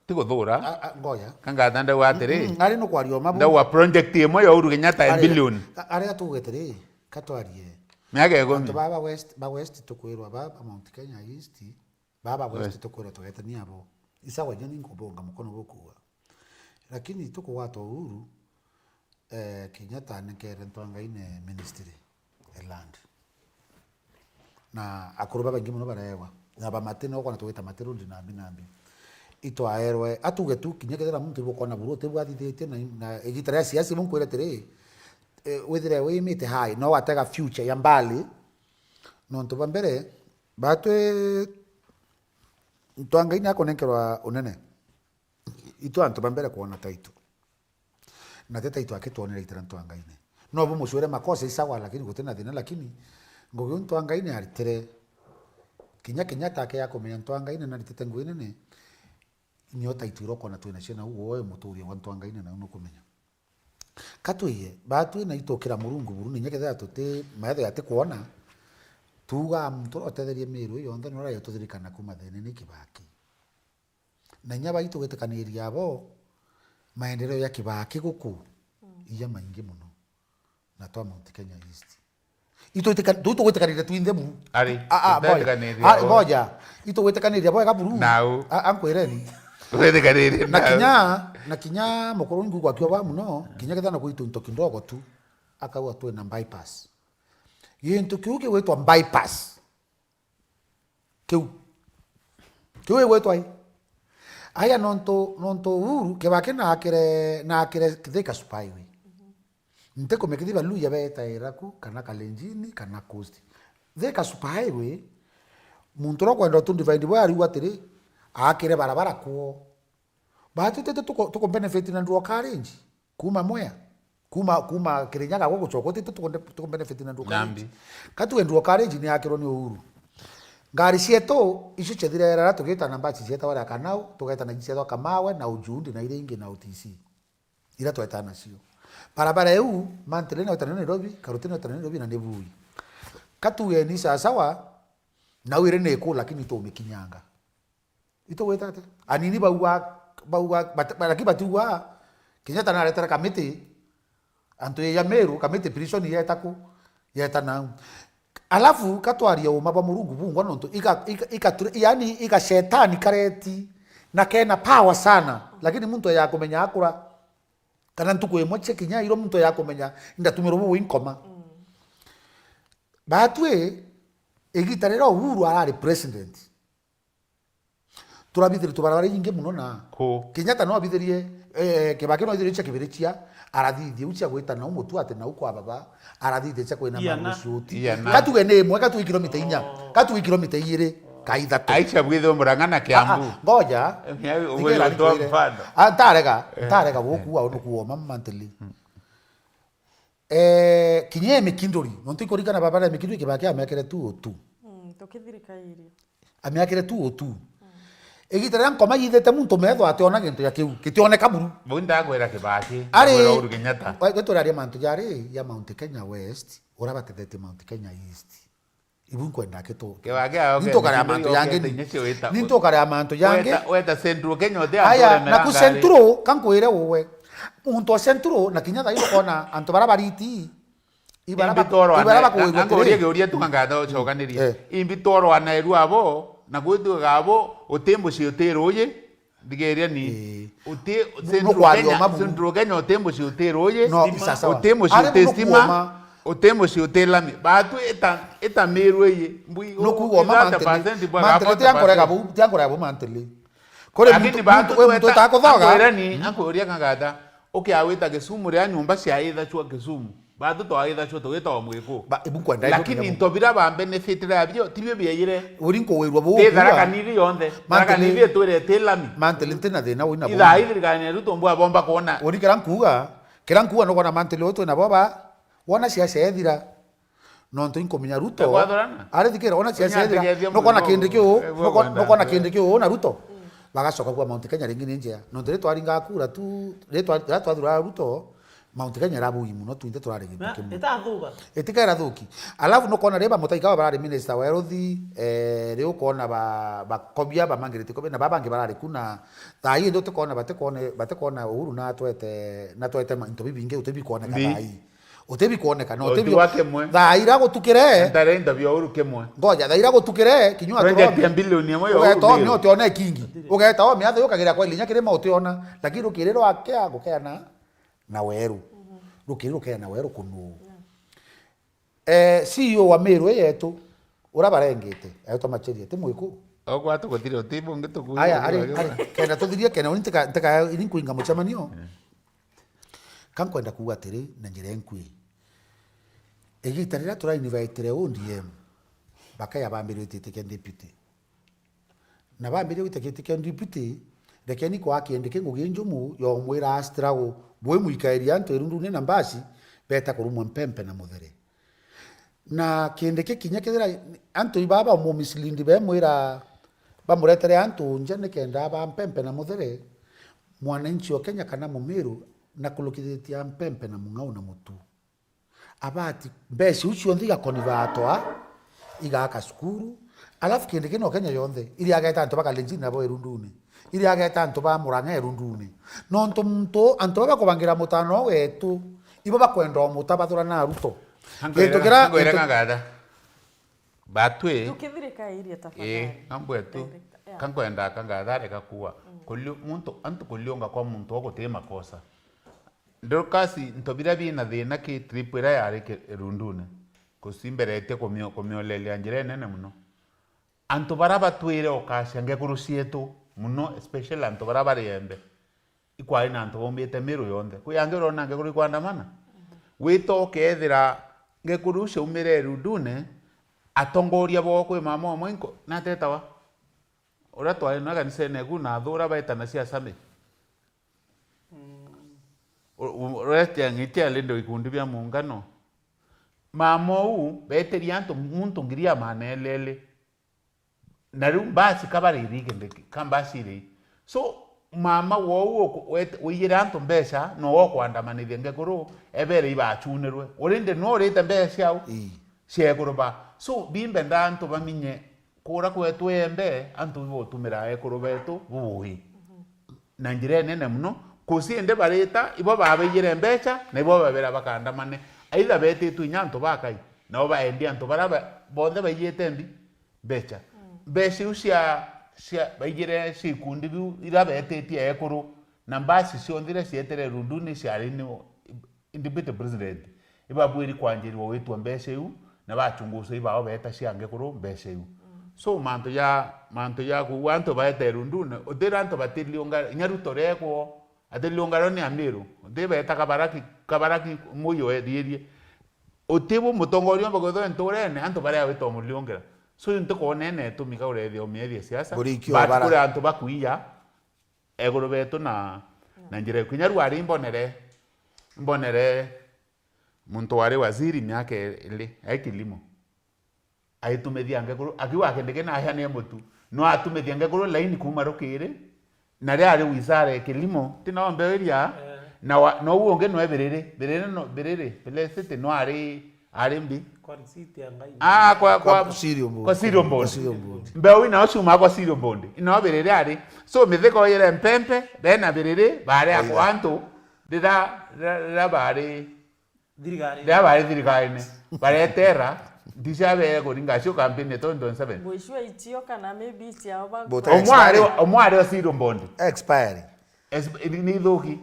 ti kuthura. A, a, ngoja. Kangata ndauga atiri, mm, mm, ari no kwaria o mabu. Ndauga project imwe ya Uhuru Kenyatta ya Ari, billion. A, aria tuge atiri, katwarie. Miaka ikumi. Antu baba West, ba West tukwirwa baba Mount Kenya East, baba West West. Tukwirwa tugetania abo. Isawa inya ni nkubunga mukono bukuga. Lakini tukugwata Uhuru, eh, Kenyatta anenkere Ntwangaine ministry ya land. Na akuru babaingi muno bareegwa. Na ba Mati, no kwana tugwita Mati Road nambi nambi. Itwaerwe, atuge tu, kinya kethira muntu ibukona buru, utibwathithitie na, na igita ria siasa, ibu nkwire atiri, eh, withire wimite hai, no watega future ya mbali. Nontu ba mbere, batwi Ntwangaine akunenkerwa unene. Itu antu ba mbere kwona taitu. Na ti taitu akitwonera itira Ntwangaine. No bumucwire makosa isawa, lakini guti na thina, lakini ngugi u Ntwangaine aritire kinya Kenyatta ake ya kumenya Ntwangaine naritite ngugi nene, nio taitu iria ukona twina cio na u woe mutuuria wa Ntwangaine nau nukumenya. Ka twiye, ba twina itukira Murungu buru, ninya kethira tuti maetho yati kwona, tuugaa muntu uria utetherie Miru yonthe, ni uria yatuthirikana kuma thene ni Kibaki. Na inya baitu gwitikaniria abo, maendeleo ya Kibaki guku, mm, iya maingi muno. Na twa Mount Kenya East. Itu itika-, tu itugwitikanire twinthe buru. Ari, a, a, boy. Tutetikanire a, abo. Ngoja. Itugwitikanire bwega buru. Nau. A, a, nkwireni. Twethikariri Na kinya, na kinya mukuru ngugu akiwa ba muno, kinya kethira na kwitu into kidogo tu, akauga twina bypass. Gintu kiu kigwitwa bypass. Kiu. Kiu gigwitwa i. Aya nontu, nontu Uhuru, Kibaki naakire, naakire Thika Super Highway. Ntikumenya kethira Baluya beetaira ku, kana Kalenjini, kana Coast. Thika Super Highway, muntu uria ukwenda utu divide bo ariuga atiri, aakire barabara kwoo. Baatwi tete tuku, tuku benefit na Nduru College, kuuma Mwea, kuuma, kuuma Kirinyaga gwa gucoka, tete tuku, tuku benefit na Nduru College. Nandi. Katuge Nduru College ni yaakirwe ni Uhuru. Ngari cietu, icio ciathirera, tugita na mbaci cietagwa ria Kanau, tugeta na cietagwa Kamawe, na Ujundi, na iria ingi na O T C. Iria tweta nacio. Barabara iu, Mantele ni weta na Nairobi, Karuti ni weta na Nairobi, na ni bui. Katuge ni sawasawa, na wire ni ku, lakini tumikinyanga. Itugwita atia? Anini bauga, bauga, bat-, lakini batiuga, Kenyatta naretera kamiti, antu ya Meru, kamiti prison yeta ku, yeta nau. Alafu, katwaria uma bwa Murungu bungwa nontu, ika, ika, ika, yani, ika shetani kareti, na kena power sana, lakini muntu ya kumenya akura, kana ntuku imwe cia kinya iro muntu ya kumenya, ndatumirwo bu nkoma. Batwi, igita riria Uhuru arari president, turabithirie tubarabara ingi muno na ku. Kenyatta no abithirie, eh, Kibaki no abithirie cia kibirichia, arathithia u cia gwita nau mutu ati nau kwa baba, arathithia cia kwina Iana. Marucuti. Iana. Katuge ni imwe, katuge kilomita inya, oh, katuge kilomita igiri, ka ithatu. Aisha bwithe Murang'a na Kiambu. Ah, ah, ngoja. Eh, uwe Thikira utoa nikwire. Mfano. Ah, ntarega, eh, ntarega guku au nukuoma mantili. Eh, kinya ya Mikinduri, nontu ikurikana barabara ya Mikinduri Kibaki amiakire two oh two. Mm, tukithirikairie. Amiakire two oh two. Mm. Igita riria nkoma yithite muntu metho ationa gintu ya kiu, kitioneka buru. Bau ndakwira Kibaki, ari, ndakwira Uhuru Kenyatta. We, we turaria mantu jari ya Mount Kenya West, uria batethetie Mount Kenya East. Ibu nkwenda kitu. Kibaki aoke. Nintukarea mantu yangi. Nintukarea mantu yangi. Weta, weta Central Kenya uti. Aya, antu naku Central, kankwire uwe. Muntu wa Central, na kinya thaino kona antu bara bariti. Ibara bak-, ibara bakwirwa atiri. Angoria kiuria tu ngatha ucokanirie. Eh. Imbi tworwa na eru abo, na gwituga abo, uti mbuci uti ruuji, Thigeria ni. Ii. Uti, nu-, Central Kenya, nukwarioma bu. Central Kenya uti mucii uti ruuji. No, isa sawa. Uti mucii uti stima. Ari nukuoma. Uti mucii uti lami. Batu ita, ita Meru iyi. Mbui, nukuoma thirty percent mantili. Bwa mantili, forty percent. Tiankorega bu, tiankorega bu mantili. Kuri muntu, muntu, we muntu utakuthoga. Akwira ni, mm, akuria kagata. Ukiawita Kisumu ria nyumba cia ithacua Kisumu. Batu twaithacua tugitawa mwiku. Ba, ibu nkwenda. Lakini into bira ba benefit rabio, tibio biaire. Uri nkuwirwa bu. Ti Tharaka Nithi yonthe. Tharaka Nithi itwire ti lami. Mantili ntina thina wina bu. Ithaa ithirikari ya Ruto mbwa bomba kuona. Uri kira nkuga, kira nkuga nukona mantili utu na boba, wona siasa ethira. Nontu inkumenya Ruto. Egwathurana? Ari thikira, wona siasa ethira. Nukona kindi kiu, nukona kindi kiu na Ruto. Bagacoka kwa Mount Kenya ringi ni njea. Nontu ri twaringa kura tu, ri twa-, ri twathura Ruto, Mount Kenya irabui muno, twinthe turari gintu kimwe. Itathuka. Itika irathuki. Alafu nukona ri ba Mutahi Kagwe barari minister wa health, eh, ri ukona ba, ba Kobia, ba Margaret Kobia, na ba bangi barari ku na thaa ii ndi utikona, batikone, batikona Uhuru na atwete, na atwete ma-, into bibingi uti bikwoneka thaa ii. Uti bikwoneka, na uti bi-, thaa ira gutukire. Ntare interview Uhuru kimwe. Ngoja, thaa ira gutukire, kinyua project ya bilioni imwe ya Uhuru. Ugeta omia utione kingi. Ugeta omia athe ukagira kwa ilinya kirima utiona, lakini rukiri rwakea gukeana na weru. Rukiri rukeana weru kunu. Eh, C E O wa Meru ii yetu, ura barengete, aitwa Macharia, ti mwiku. Ogwatu gutiri uti bungi tukuuga. Aya, ari, ari, kenda tuthirie kena, uni ntika, ntika, ini nkuinga mucemanio. Eh. Ka nkwenda kuuga atiri, na njira inkui. Igita riria turainvaitire O D M, bakaya bambiritie itikia deputy. Na bambiririe gwita giti kia deputy, rekeni kwaa Kindiki ngugi njumu ya umwira a struggle. Bwi mwikairi antu irunduni na mbasi, beta kurumwa mpempe na muthere. Na Kindiki kinya kethira antu ibaa bamu mislead bemwira bamuretere antu nja nikenda ba mpempe na muthere, mwananchi o Kenya kana Mumiru na kulukithitia mpempe na mung'au na mutu. Abati mbeca iu cionthe igakonibaa twa, igaaka cukuru, alafu Kindiki no Kenya yonthe, iri ageta antu ba Kalenjin nabo irunduni, iri ageta antu ba Murang'a irunduni. Nontu muntu, antu baba bakubangira mutano wetu, ibo bakwenda umuta bathurana na Ruto. Gintu kira, gintu kira, gatha. Batwi. Tukithirikairie tafadhali. Ii, ambwe tu. Director. Ka nkwenda aka ngathare gakua. Kulio-, muntu, antu kuliunga kwa muntu o guti makosa. Dorcas, into biria bina thina ki trip iria yari ki-, irundune. Kusimberetie kumio-, kumioleria njira inene muno. Antu baria batwire ukacia ngekuru cietu muno, especially antu baria bari Embe. Ikwari na antu baumbite Meru yonthe. Kwi angi urona ngekuru ikwandamana? Wita ukethira ngekuru iu ciaumire irundune, atongoria bo kwi mama umwe nko-, natetawa? Uria twari na kanisene eku na athura baitana cia Sami. U-, u-, uria tiang'itia lendo ikundi bia muungano. Mama uu beteria antu muntu ngiri ya maana elele. Na riu mbasi ka bari iri kende ki-, ka mbasi iri. So, mama wou uku-, wet-, wiyire antu mbeca, no wo kwandamanithia ngekuru, ebere ibachunirwe. Urindi no urite mbeca ciao? Ii. Cia ekuru ba. So, bimbe nda antu baminye, kura kwetu Embe, antu ibotumira ekuru betu bubui. Na njira inene muno, kusi indi barita, ibo babaiyire mbeca, na ibo babira bakandamane. Aitha betitwe inya antu bakai, nao baendi antu baria ba-, bonthe baiyite mbi. Mbeca. Mbeca iu cia, cia, baigire cia ikundi biu iria beetitie ekuru, na mbasi cionthe iria cietire Runduni ciari ni deputy president. Ibabwiri kwanjirirwa gwitwa mbeca iu, na bachunguza ibao beeta cia ngekuru mbeca iu. So, mantu ja, mantu ja kuuga antu baete Runduni, utira antu batiliunga, inya Ruto rekwo, atiliunga rio ni Amiru, utibeta kabaraki, kabaraki muyo ethierie. Uti bu mutongoria umba kwithirwa nturene, antu baria wita umuriungira. So, ntikwona ena itumi ka urethia umiethia siasa. But kuri antu bakuiya, eguru betu na, na njira iku. Inya riu ari mbonere, mbonere muntu wari waziri miaka iri, ai kilimo. Aitumithia ngekuru, akiuga Kindiki nacia ni mutu. No atumithia ngekuru laini kuuma rukiri, na ria ari wizara ya kilimo, ti no mbeu iria, na wa, no u ungi no ebiriri, biriri no, biriri, Pele City no ari, ari mbi. Kwa receipt ya Ngai. Ah, kwa, kwa, kwa cereal board. Kwa cereal board. Kwa cereal board. Mbeu ina uciuma kwa cereal board. Ino biriri ari. So, mithiko yire mpempe, bena biriri, baria kwa antu, rira, rira, rira bari Thirikari. Riria bari thirikarine, baretera, ndicabe kuringa cio campaign ya twenty twenty-seven. Ngwicua icio kana maybe ciao ba- Buta- Omwe ari, omwe ari o zero bond. Expiring. Es-, ni, ni ithuki.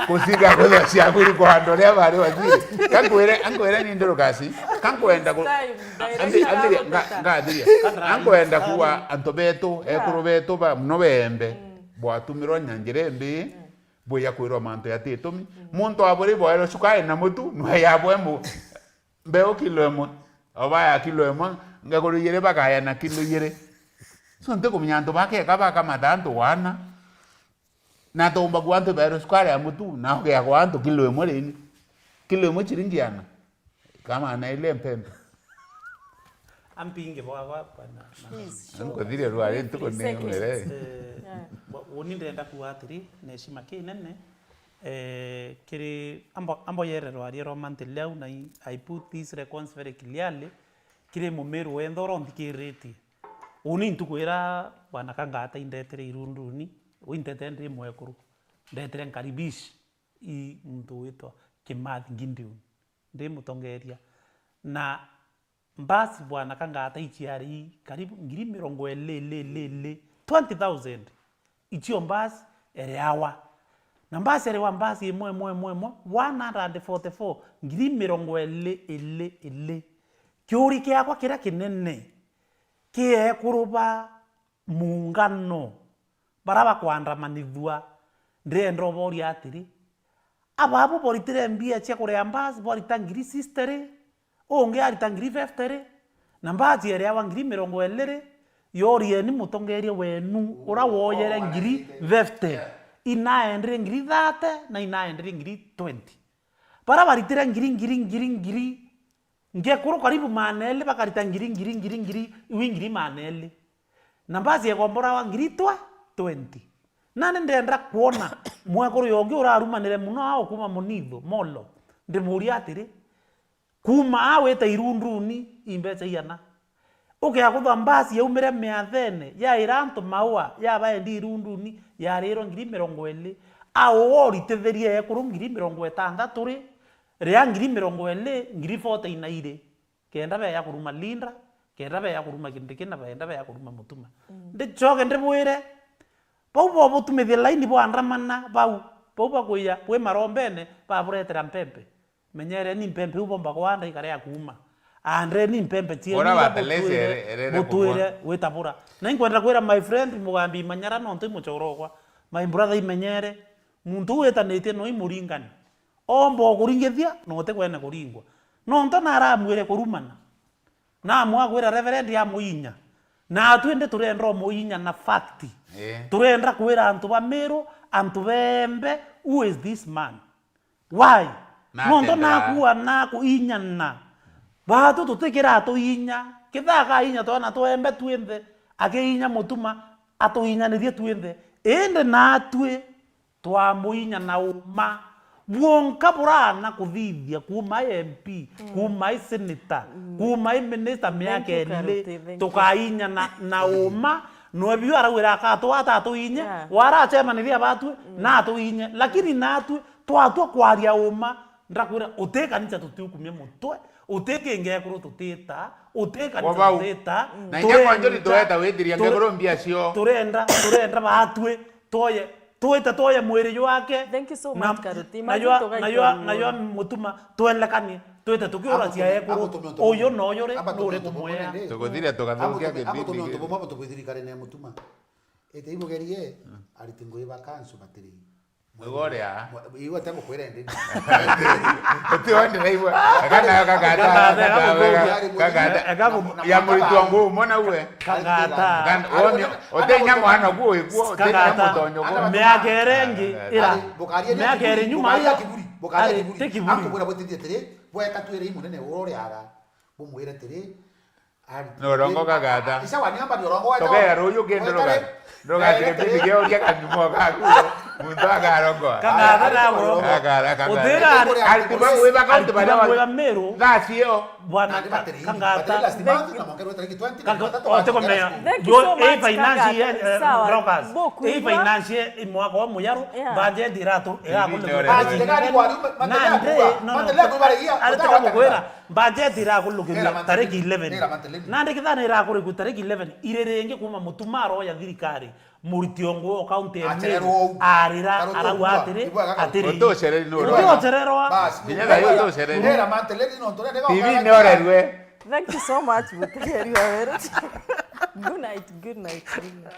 Kusinga kwethira ciaku iri kwa andu aria bari waziri. Kankwire, ankwire ni ndorokasi. Kankwenda ku-, Time, andi-, direction andi-, ya nga-, guteta. Ngathiria. Kankwenda kuwa antu betu, ekuru betu ba, muno bembe. Bwatumirwa na njira imbi. Bwiya kwirwa mantu yati itumi. Muntu aburi boerwe cukari na mutu, nwe yabwe mbu-, mbeu kilo imwe. Obaya kilo imwe, ngekuru ijiri bakaya na kilo ijiri. So, ntikumenya antu bakeka bakamata antu wana. Na tumba kwa antu baerwe cukari ya mutu, na ugeagwa antu kilo imwe rini. Kilo imwe ciringi ana. Kama anaile mpempe. Ampinge bwagwa bwana. Please, show. Nkuthiria rwari ntuku ni seconds. Umere. Eh, wa-, uni ndenda kuuga atiri, na heshima kinene, eh, kiri ambo-, amboyere rwaria rwa mantili au, na I, I put this request very clearly, kiri mumiru wenthe uronthikiritie. Uni ntuku ira bwana Kangata indetere irunduni, wi ndetere ndi mwekuru, ndetere nkaribishi i muntu witwa Kimathi Gideon. Ndi mutongeria. Na mbasi bwana Kangata iciari karibu ngiri mirongo ili, ili, ili, ili, twenty thousand. Icio mbasi ere awa. Na mbasi ere wa mbasi imwe, imwe, imwe, imwe, one hundred forty-four, ngiri mirongo ili, ili, ili. Kiuri kiakwa kiria kinene, ki ekuru ba muungano, bara bakwandamanithua, ndirienda uboria atiri, ababu boritire mbia cia kuria mbasi, bwarita ngiri sixty ri, ungi arita ngiri fifty ri, na mbasi ereawa ngiri mirongo ili ri, yorieni mutongeria wenu, ura woyere ngiri fifty, inaendire ngiri thirty, na inaendire ngiri twenty. Bara baritire ngiri, ngiri, ngiri, ngiri, ngekuru karibu maana eli bakarita ngiri, ngiri, ngiri, ngiri, iwi ngiri maana eli. Na mbasi ekomborawa ngiri twa-, twenty. Nani ndenda kwona mwekuru yongi urarumanire muno ao kuma Munitho, Molo. Ndimuria atiri, kuma aa wita irunduni, i mbeca iana? Ukea kuthwa mbasi yaumire miathene, yaira antu maua, yabaendi irunduni, yarirwe ngiri mirongo ili. Au woritithirie ekuru ngiri mirongo itantatu ri, ria ngiri mirongo ili, ngiri forty na iri. Kenda beya kuruma Linda, Kenda beya kuruma Kindiki na benda beya kuruma Mutuma. Mm. Ndicoke ndibwire, bau bobutumithia laini bwandamana, bau, bau bakuya bwi marombene, baburetera mpempe. Menyereni mpempe iu bomba kwanda ikare ya kuuma. Andeni mpempe cienu. Ura iria wa Telesi butwire, ere-, erere butwire kubona. Witabura. Na inkwenda kwira my friend Mugambi Manyara, nontu i muchorokwa. My brother, imenyere. Muntu uu witanitie no imuringani. Omba ukuringithia, no utikwene kuringwa. Nontu naramwire kurumana. Namwa kwira Reverend amuinya. Na atwi ndi turenda umuinya na fact. Eh. Turenda kwira antu ba Meru, antu bembe, who is this man? Why? Nontu nakuua nakuinyana. Batu tutikira atuinya. Kithaka ainya twana twembe twinthe. Akiinya Mutuma, atuinyanirie twinthe. Indi natwi twamuinya na uma. Bwonka buraana kuthithia kuuma i M P, kuuma i senator, kuuma i minister miaka iri, tukainya na, na uma. Nwe biu arauira akatwata atuinye, yeah, waracemaniria batwi, na atuinye. Lakini natwi twatua kwaria uma, ndakwira, uti kanisa tutiukumia mutwe, uti kingekuru tutita, uti kanisa tutita. Na inya kwanjuri tweta withiria ngekuru mbia cio. Turenda, turenda batwi, twoye, twite twoye mwiri jwake. Thank you so much, Karuti. Na jwa, na jwa, na jwa Mutuma, twelekanie, twite tukiura cia ekuru. Uyu na uyu ri, nuri kumwea. Tuguthiria tugathukia kibindi. Amutumia untu bumwe, tubwithirikane ne Mutuma. Ite ibugerie, ariti ngui ba kansu batiri. Mwigo uria. Iwe te mukwira ndi. Uti wendera iwe. Eka nayo kagata. Kagata, kagata. Eka bu- Ya muritwa nguu mona uwe. Kagata. Uti nya mwana ku ikuo, uti nya mutonyo ku. Miaka iri ingi ira. Miaka iri nyuma iyo. Ari, ti kiburi. Akwira bwititie tiri, bweka twire imunene uro uriaga. Bumwire tiri, Nurongo kagata. Isa waniamba nurongo weta. Tokea ruyu kende rugati. Rugati kipindi kia uria kanyumo kaku. Muntu akarongoa. Kagata na murongo. Akara kagata. Utira ari. Ariti bamwe bakaunti baria bamwe ba Meru. Thaa cio. Bwana kagata. Last month na mwaka tariki twenty. Ote komea. Thank you so much, finance, Kagata. Sawa. Brokers. Boku finance mwaka wa muyaru. Yeah. Budget iratu. Irakulekurwa. Nande no. Ari tikukwira. Budget irakulukiria tariki eleven. Nandi kithana irakurikua tariki eleven. Iri ringi kuma Mutuma aroya thirikari. Muriti ongo o kaunti ya Meru arira arauga atiri, atiri. Uti ucereri nuru. Uti ucererwa. Nginya thaa hii uti ucereri. T V ni orerwe. Thank you so much, Butegeri wa Weru. Good night, good night, good night.